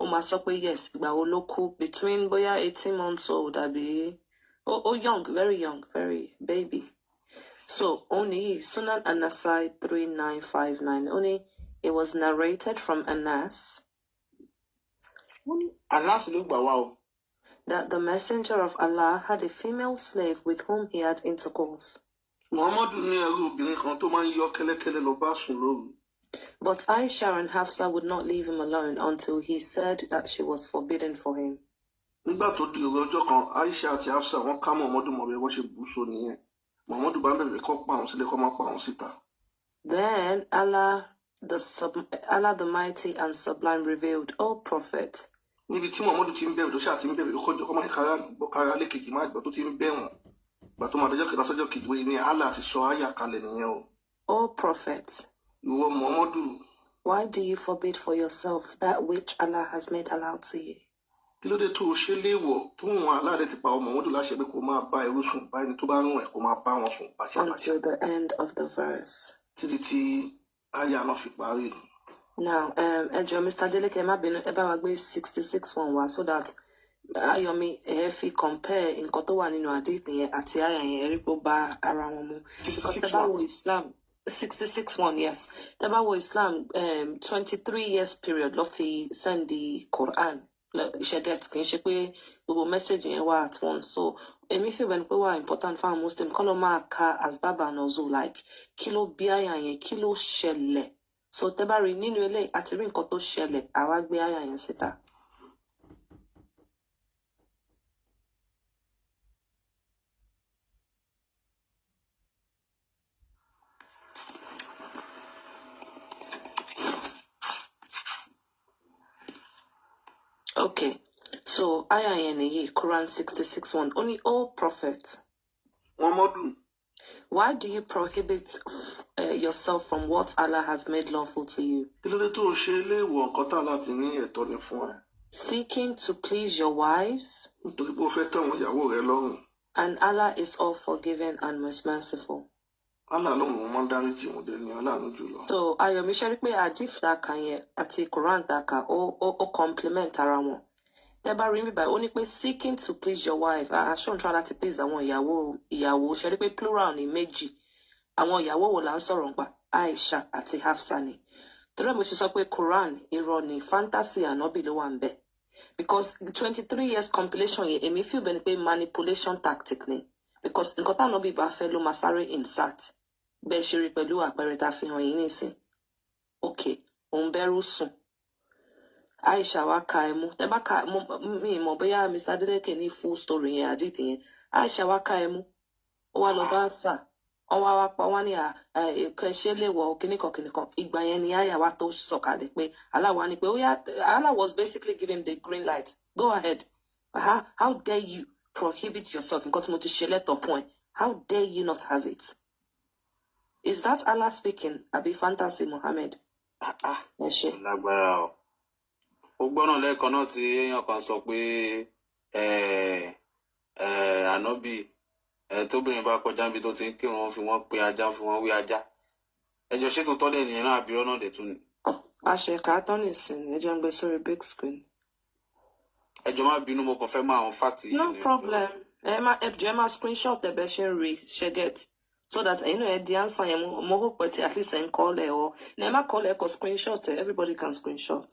ó máa sọ pé yes. Ìgbà wo ló kú? Between bóyá 18 months old àbí ó young, very young, very baby. So òun nìyí, Sunan Anasai 3959. Ó ní it was narrated from Anas Anas ló gbà wá o. that the messenger of Allah had a female slave with whom he had intercourse. Muhammadu ní ẹrú obìnrin kan tó máa ń yọ kẹ́lẹ́kẹ́lẹ́ lọ bá sùn lóru. But Aisha and Hafsa would not leave him alone until he said that she was forbidden for him. Nígbà tó di òru ọjọ́ kan, Aisha àti Hafsa wọ́n ká Muhammadu mọ̀bẹ́, wọ́n ṣe bù ú so nìyẹn. Muhammadu bá ń bẹ̀rẹ̀ kó pa àwọn sílẹ̀, kó má pa àwọn síta. Then Allah the Mighty and Sublime revealed, "O Prophet," Níbi tí Muhammadu ti ń bẹ̀rẹ̀ tó ṣáà ti ń bẹ̀rẹ̀ kọjọ kó má kára gbọ́, kára lẹ́kejì má gbọ́, tó ti ń bẹ̀ wọ́n, ìgbà tó máa dọjọ́ kẹta sọ́jọ́ kejì wọ́n ní Allah ti sọ àyà kalẹ̀ nìyẹn o. "O Prophet, Ìwọ Muhammadu, why do you forbid for yourself that which Allah has made allowed to you?" Kí ló dé tó o ṣe léèwọ̀ tó ń wọn Allah ti pa ọmọ Muhammadu láṣẹ pé kó máa bá ẹrú sùn, bá ẹni tó bá rún ẹ kó máa bá wọn sùn bàṣàbàṣà? Until the end of the verse. Títí tí àyà náà fi parí. Now, ẹ jọ̀ọ́, Mr. Adeleke, ẹ má bínú, ẹ bá wa gbé 66 one wá so that Ayọ̀mí, ẹ fi compare nǹkan tó wà nínú hadith yẹn àti àyà yẹn, ẹ rí pé ó bá ara wọn mu. Because tẹ 66 bá one. wo Islam, 66 1, yes. Tẹ bá wo Islam, 23 years period ló fi send the Quran. Ṣé ẹ get? Kì í ṣe pé gbogbo message yẹn wà at once. So èmi feel bẹ́ẹ̀ ni pé wà important fáwọn Muslim kọ́ ló máa ka asbab an-nuzul, like kí ló bí àyà yẹn, kí ló ṣẹlẹ̀. So tẹ bá rí nínú eléyìí àti rí nǹkan tó ṣẹlẹ̀, àwa gbé àyà yẹn síta. Okay, so àyà yẹn nìyí, Quran 66:1. Ó ní, "O Prophet, Muhammadu, why do you prohibit yourself from what Allah has made lawful to you? Kí ló dé tó o ṣe léèwọ̀ nǹkan tá láti ní ẹ̀tọ́ ni fún ẹ? Seeking to please your wives, Nítorí pé o fẹ́ tẹ́ àwọn ìyàwó rẹ lọ́rùn. and Allah is all forgiving and most merciful." Allah lóun lòun máa ń dáríjì, òun dẹ̀ ní aláàánú jùlọ. So Ayọ̀mí, ṣe rí pé hadith tá a kà yẹn àti Quran tá a kà, ó complement ara wọn. Tẹ́ bá rí níbí báyìí, ó ní pé seeking to please your wife. Aṣọ ń try láti please àwọn ìyàwó. Ṣe rí pé plural ní méjì. Àwọn ìyàwó wo là ń sọ̀rọ̀ nípa? Aisha àti Hafsa ni. Torí ẹ̀ mo ṣe sọ pé Quran irọ́ ni, fantasy ànábì ló wà ń bẹ̀. Because 23 years compilation yẹn, èmi feel bẹ́ẹ̀ ni pé manipulation tactic ni. Because nǹkan táwọn ànábì bá fẹ́ ló máa sáré insert. Bẹ́ẹ̀ ṣe rí pẹ̀lú àpẹẹrẹ tá a fi hàn yín nísìn. Okay, òun bẹ́rù sùn. Aisha wa ka ẹmu. Tẹ́ bá ka mo, mi mọ̀ bóyá Mr. Adeleke ní full story yẹn, hadith yẹn. Aisha wa ka ẹmu. Ó wá lọ bá Hafsa. Wọ́n wá wá pa wọ́n ní ẹ̀kọ́ ẹ̀ṣẹ́ lè wọ̀ kíníkan kíníkan. Ìgbà yẹn ni àyà wa tó sọ̀kalẹ̀ pé Allah wa ni pé ó yá. Allah was basically giving the green light. Go ahead. How dare you prohibit yourself? Nǹkan tí mo ti ṣe lẹ́tọ̀ọ́ fún ẹ. How dare you not have it? Is that Allah speaking? Àbí fantasy Muhammad? Ẹ ṣe. Lágbára o. Ó gbọ́nà lẹ́ẹ̀kan náà tí èèyàn kan sọ pé ànábì tóbìnrin bá kọjá níbi tó ti ń kírun, wọn fi wọn pe ajá, fún wọn wí ajá. Ẹjọ ṣètò tọ́lẹ̀ nìyẹn náà, àbírọ́ náà dẹ̀ tún ni. Àṣekà tán nìsín, ẹ jẹ́ ń gbé sórí big screen. Ẹjọ má bínú, mo kàn fẹ́ mọ àwọn fact yìí No ni, ẹjọ. problem. Ẹ má ẹ jọ̀ọ́, ẹ má screenshot ẹ bẹ ṣe ń rí, ṣe get, so that ẹ̀yin náà ẹ di answer yẹn. Mo hope pé tí at least ẹ ń kọ́ lẹ̀ ọ ní, ẹ má kọ́ lẹ̀, ẹ kọ screenshot ẹ. Everybody can screenshot.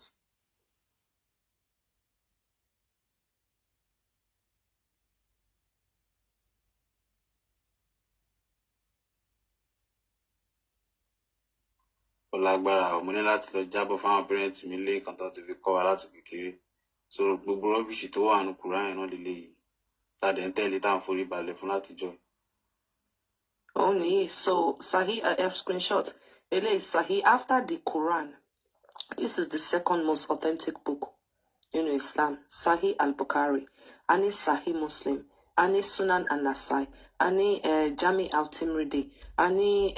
Ó lágbára o. Mo ní láti lọ jábọ̀ fáwọn parents mi lé nǹkan tó ti fi kọ́ wa láti kékeré. So gbogbo rubbish tó wà nù Kùránì yẹn náà lélẹ́yìí tá a dẹ̀ ń tẹ̀lé, tá à ń forí balẹ̀ fún látijọ́. Òun nìyí. So Sahih F screenshot eléyìí, Sahih after the Quran, this is the second most authentic book nínú Islam, Sahih al-Bukhari. A ní Sahih Muslim, a ní Sunan an-Nasai, a ní Jami al-Tirmidhi, a ní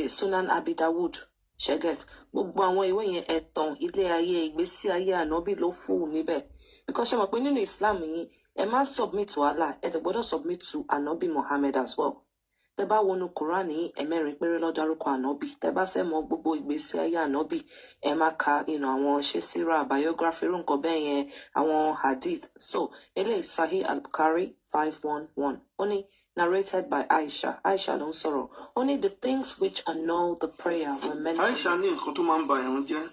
Sunan Abi Dawud. Ṣé ẹ get? Gbogbo àwọn ìwé yẹn, ẹ̀tàn ilé ayé, ìgbésí ayé ànábì ló fún níbẹ̀. Because ṣe mọ̀ pé nínú Islam yìí, ẹ má submit to Allah, ẹ dẹ̀ gbọ́dọ̀ submit to ànábì Muhammad as well. Tẹ bá wọnú Quran yìí, ẹ̀mẹ́rin péré ló dárúkọ ànábì. Tẹ bá fẹ́ mọ gbogbo ìgbésí ayé ànábì, ẹ máa ka àwọn ṣe síra, biography, irú nǹkan bẹ́ẹ̀ yẹn, àwọn hadith. So eléyìí, Sahih al-Bukhari 511, ó ní narrated by Aisha. Aisha ló ń sọ̀rọ̀. Ó ní the things which annul the prayer were mentioned. Aisha ní nǹkan tó máa ń ba ìrun jẹ́.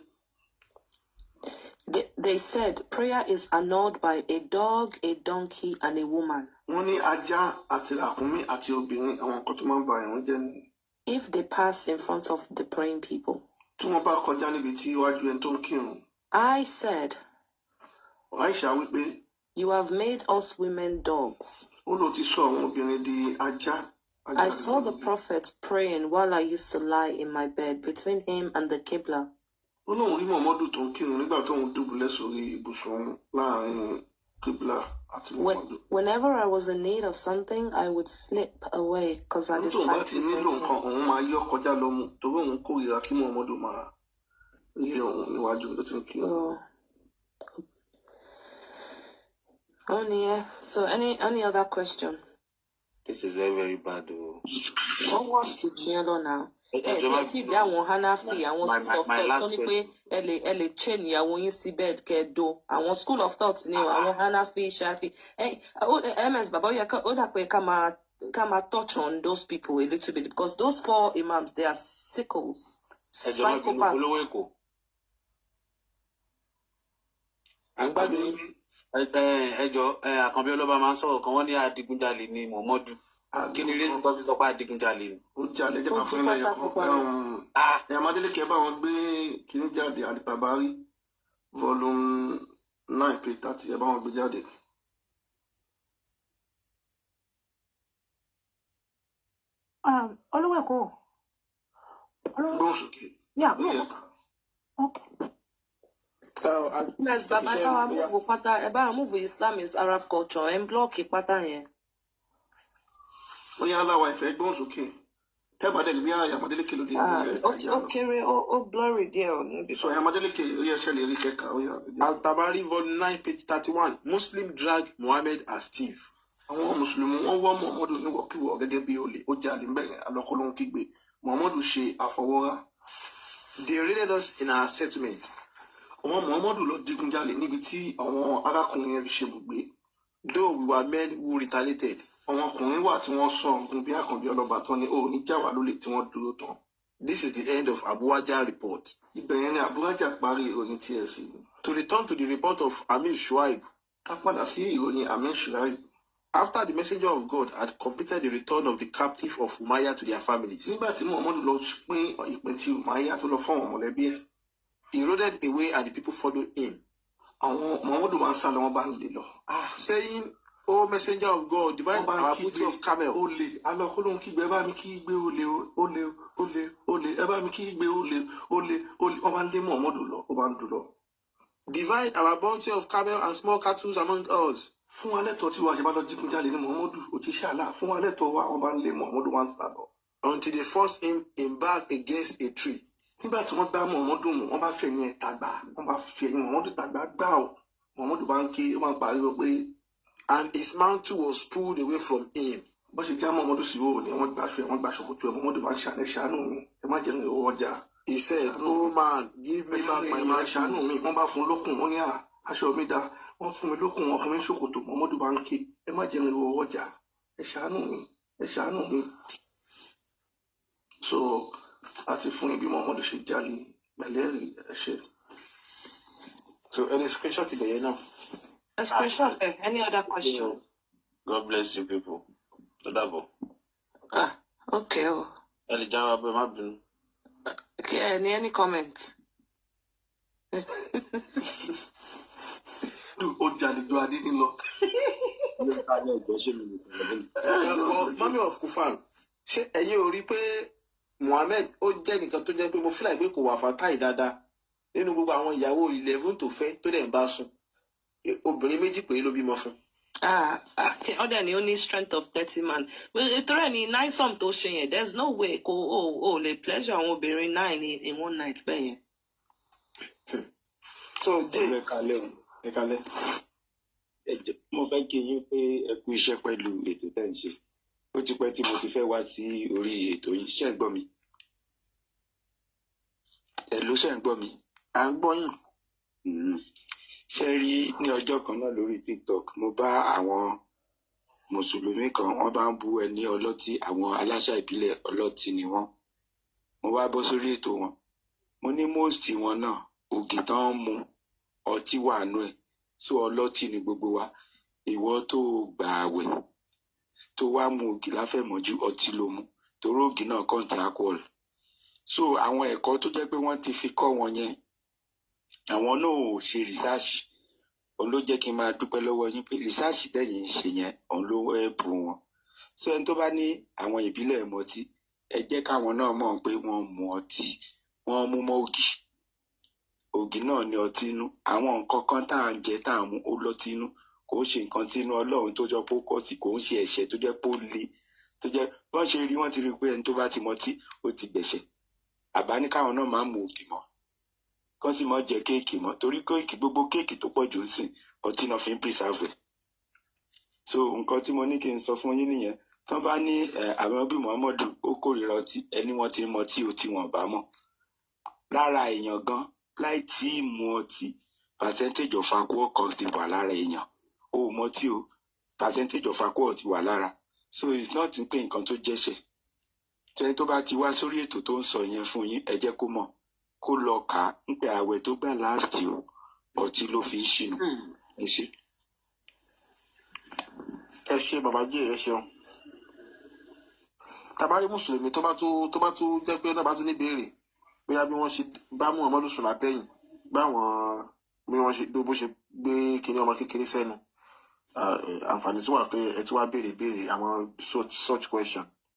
They said prayer is annulled by a dog, a donkey and a woman, Wọ́n ní ajá àti ràkúnmí àti obìnrin, àwọn nǹkan tó máa ń ba ìrun jẹ́ nìyẹn. if they pass in front of the praying people. Tí wọ́n bá kọjá níbi tí iwájú ẹni tó ń kírun. I said, Aisha wípé, "You have made us women dogs." ó ló ti sọ àwọn obìnrin di ajá. Ajá. I saw the Prophet praying while I used to lie in my bed between him and the Qibla. Ó lóun rí Muhammadu tó ń kírun nígbà tóun dùbúlẹ̀ sórí ibùsùn òun láàrin Qibla àti Muhammadu. Whenever I was in need of something, I would slip away because I Ó ní tóun bá disliked ti nílò to nǹkan, òun máa yọ kọjá lọ mú, torí òun kórìíra kí Muhammadu máa rí òun níwájú ló ti ń kírun. So, only, yeah. So, any other question? This is very very bad o. What was the yellow now? Ẹ Ẹ jọ̀ọ́, tí má ẹ tí bínú. dé àwọn Hanafi, àwọn My school my of my thought tó last ní pé question. ẹ lè chain ìyàwó yín sí bed kẹ́ ẹ do. Àwọn school of thought ni o, àwọn Hanafi, Shafi. Ẹ ms bàbá, ó yẹ ó dà pé ká máa touch on those people a little bit, because those four imams, they are sickles, Ẹ jọ̀ọ́, má bínú. psychopaths. Olówó Èkó. À ń gbádùn yín. Ẹ jọ̀ọ́, ẹ Àkànbí Ọlọ́ba máa ń sọ̀rọ̀ kan, wọ́n ní adigunjalè ni Muhammadu. Kí ni reason tó fi sọ pé adigunjalè ni? Ó jalè, jẹ́ Ó ká jí fún yín lẹ́yọ̀ pátákó kan. parẹ́. Ẹ̀yàmádélékè bá wọn gbé kíní jáde, Alitabari volume 9 page 30, ẹ bá wọn gbé jáde. Olówó Èkó, olówó. Gbóhùn sókè. Yeah, Ó yẹ no, ká. Okay. Ms bàbá, ẹ bá wa move pátá, ẹ bá wa move Islam is Arab culture, ẹ ń block pátá yẹn. Ó yá, aláwa ìfẹ́, gbóhùn sókè. Tẹ́bàdẹ̀ bí Ẹ̀yàmádélékè ló dé. Ah, ó ti ó kéré, ó blurry díẹ̀ ò níbi Sọ kan. Ẹ̀yàmádélékè, ó yẹ ṣẹlẹ̀ rí kẹka, ó yá. Al-Tabari volume 9 page 31. Muslim drag Muhammad as thief. Àwọn mùsùlùmí, wọ́n wọ́ Muhammadu níwọ̀kiwọ̀ gẹ́gẹ́ bí olè. Ó jalè ń bẹ̀rẹ̀ alọ́kọ́ ló ń kígbe. Muhammadu ṣe àfọwọ́rá. They raided us in our settlement. Àwọn Muhammadu lọ digunjalè níbi tí àwọn arákùnrin yẹn fi ṣe bùgbé. Though we were men who retaliated. Àwọn ọkùnrin wà tí wọ́n sọ ọ̀gùn bí Àkànbí Ọlọ́ba tán ni ó ní já wà lólè, tí wọ́n dúró tán. This is the end of Abu Hajar report. Ibẹ̀ yẹn ni Àbúrájà parí ìròyìn tiẹ̀ sí. To return to the report of Amir Shuaib. Ká padà sí ìròyìn Amir Shuaib. After the messenger of God had completed the return of the captive of Umayyah to their families, Nígbà tí Muhammadu lọ pín ìpín tí Umayya tó lọ fún àwọn mọ̀lẹ́bí ẹ̀, he rode away and the people followed him, àwọn Muhammadu máa ń sá lọ, wọ́n bá ń lè lọ. Ah, saying, "O messenger of God, divide wọ́n bá ń our kígbe booty of camel." Olè, alọ́kọ́ ló ń kígbe, "Ẹ bá mi kígbe olè, olè, olè, olè, ẹ bá mi kígbe olè, olè, olè." Wọ́n bá ń lé Muhammadu lọ, ó bá ń dùn lọ. "Divide our bounty of camel and small cattle among us." "Fún wa lẹ́tọ̀ọ́ tí wàá ṣe bá lọ jígunjalè ní Muhammadu, òjíṣẹ́ Allah, fún wa lẹ́tọ̀ọ́ wa." Wọ́n bá ń lé Muhammadu, wá ń sá lọ. Until they forced him in back against a tree. Nígbà tí wọ́n gbá Muhammadu mú, wọ́n bá fẹ̀yìn ẹ̀ tàgbà, wọ́n bá fi ẹ̀yìn Muhammadu tàgbà gbà ó. Muhammadu bá ń ké, ó máa ń pariwo pé And his mantle was pulled away from him. Bó ṣe já Muhammadu sí òò ni wọ́n gbàṣọ ẹ̀, wọ́n gbàṣọ kòtò ẹ̀. Muhammadu bá ń ṣàánú, "Ṣàánú mi, ẹ má jẹ́ ìwọ ọjà." He said, "Oh man, give me back my "Ṣàánú mantle." mi." Wọ́n bá fún lókun, wọ́n ní à, aṣọ mi dá. Wọ́n fún mi lókun, wọ́n fún mi ṣòkòtò. Muhammadu bá ń ké, "Ẹ má jẹ́ ìwọ ọjà, ẹ ṣàánú mi, ẹ ṣàánú mi." So àti fún ibi Muhammadu ṣe jalè pẹ̀lẹ́rì, ẹ ṣe. So, ẹ lè screenshot ibẹ̀ yẹn náà. A screenshot. Any other question? God bless you people. Ó dàbọ̀. Ah, okay. Oh. Ẹ lè jáwọ́ abẹ́, má bínú. Okay, any comment? Ó jalè ju adé ní lọ. Mummy of Kufar, ṣé ẹ̀yin ò rí pé Muhammed ó jẹ́ nìkan tó jẹ́ pé mo feel like pé kò wà fàtáì dáadáa nínú gbogbo àwọn ìyàwó 11 tó fẹ́ tó dẹ̀ ń bá sùn, obìnrin méjì péré ló bímọ fún. Ah, okay. Other ni only strength of 30 man. Well, ìtorí ẹ̀ ní ninesome tó ṣe yẹn, there's no way kò o lè pleasure àwọn obìnrin nine in one night bẹ́ẹ̀ yẹn. So jay Ẹ kalẹ́ o. Ẹ kalẹ́. Ẹ jọ̀ọ́, mo fẹ́ kí yín pé ẹ kú iṣẹ́ pẹ̀lú ètò tẹ́ ń ṣe. Ó ti pẹ́ tí mo ti fẹ́ wá sí orí ètò yìí. Ṣé ń gbọ́ mi? Ẹ ló ṣe ń gbọ́ mi? À ń gbọ́ yín. Ṣé rí, ní ọjọ́ kan náà lórí TikTok, mo bá àwọn mùsùlùmí kan, wọ́n bá ń bú ẹni ọlọ́tí, àwọn aláṣà ìbílẹ̀ ọlọ́tí ni wọ́n. Mo wá bọ́ sórí ètò wọn, mo ní most wọn náà, ògì tán ń mu, ọtí wà nú ẹ̀, so ọlọ́tí ni gbogbo wa. Ìwọ tó o gbà àwẹ̀ tó wá mu ògì láfẹ̀mọ́jú, ọtí ló mu, torí ògì náà contain alcohol. So àwọn ẹ̀kọ́ tó jẹ́ pé wọ́n ti fi kọ́ wọn yẹn, àwọn náà ò ṣe research. Òun ló jẹ́ kí n máa dúpẹ́ lọ́wọ́ yín pé research tẹ̀yìn ń ṣe yẹn, òun ló help wọn. So ẹni tó bá ní àwọn ìbílẹ̀ mọtí, ẹ jẹ́ káwọn náà mọ̀ pé wọ́n mu ọtí, wọ́n mú mọ́ ògì. Ògì náà ní ọtí inú. Àwọn nǹkan kan tá à ń jẹ, tá à ń mu, ó lọ́tí inú. Kò ń ṣe nǹkan tí inú Ọlọ́run tó jọ pé ó kọ̀ sí, kò ń ṣe ẹ̀ṣẹ̀ tó jẹ́ pé ó le, tó jẹ́ bọ́n ṣe rí, wọ́n ti rí i pé ẹni tó bá ti mọtí, ó ti gbẹ̀ṣẹ̀. Àbá ní káwọn náà máa mu ògì mọ́, kán sì máa jẹ cake mọ́, torí cake, gbogbo cake tó pọ̀ jù ń sìn, ọtí náà fi ń preserve ẹ̀. So nǹkan tí mo ní kí n sọ fún yín nìyẹn. Tán bá ní ẹ àwọn bí Muhammadu ó kórìíra ọtí, ẹni wọ́n ti ń mọtí ó tí wọ́n bá mọ̀ lára èèyàn gan láì tí ì mu ọtí, percentage of alcohol kan ti wà lára èèyàn. Ó mọtí o, percentage of alcohol ti wà lára. So it's not pé nǹkan tó jẹ́ṣẹ̀. Tẹ́ni tó bá ti wá sórí ètò tó ń sọ yẹn fún yín, ẹ jẹ́ kó mọ̀, kó lọ kà á ń pè àwẹ̀ tó gbà last o, ọtí ló fi ń ṣìnà. Ẹ ṣé. Ẹ ṣe, bàbá jẹ́, ẹ ṣeun. Tabari mùsùlùmí tó bá tó jẹ́ pé náà bá tún ní béèrè bóyá bí wọ́n ṣe bá Muhammadu sùn látẹ̀yìn, báwọn bí wọ́n ṣe bó ṣe gbé kinní ọmọ kékeré sẹ́nu, àǹfààní tó wà pé ẹ tún wá béèrè béèrè àwọn such question.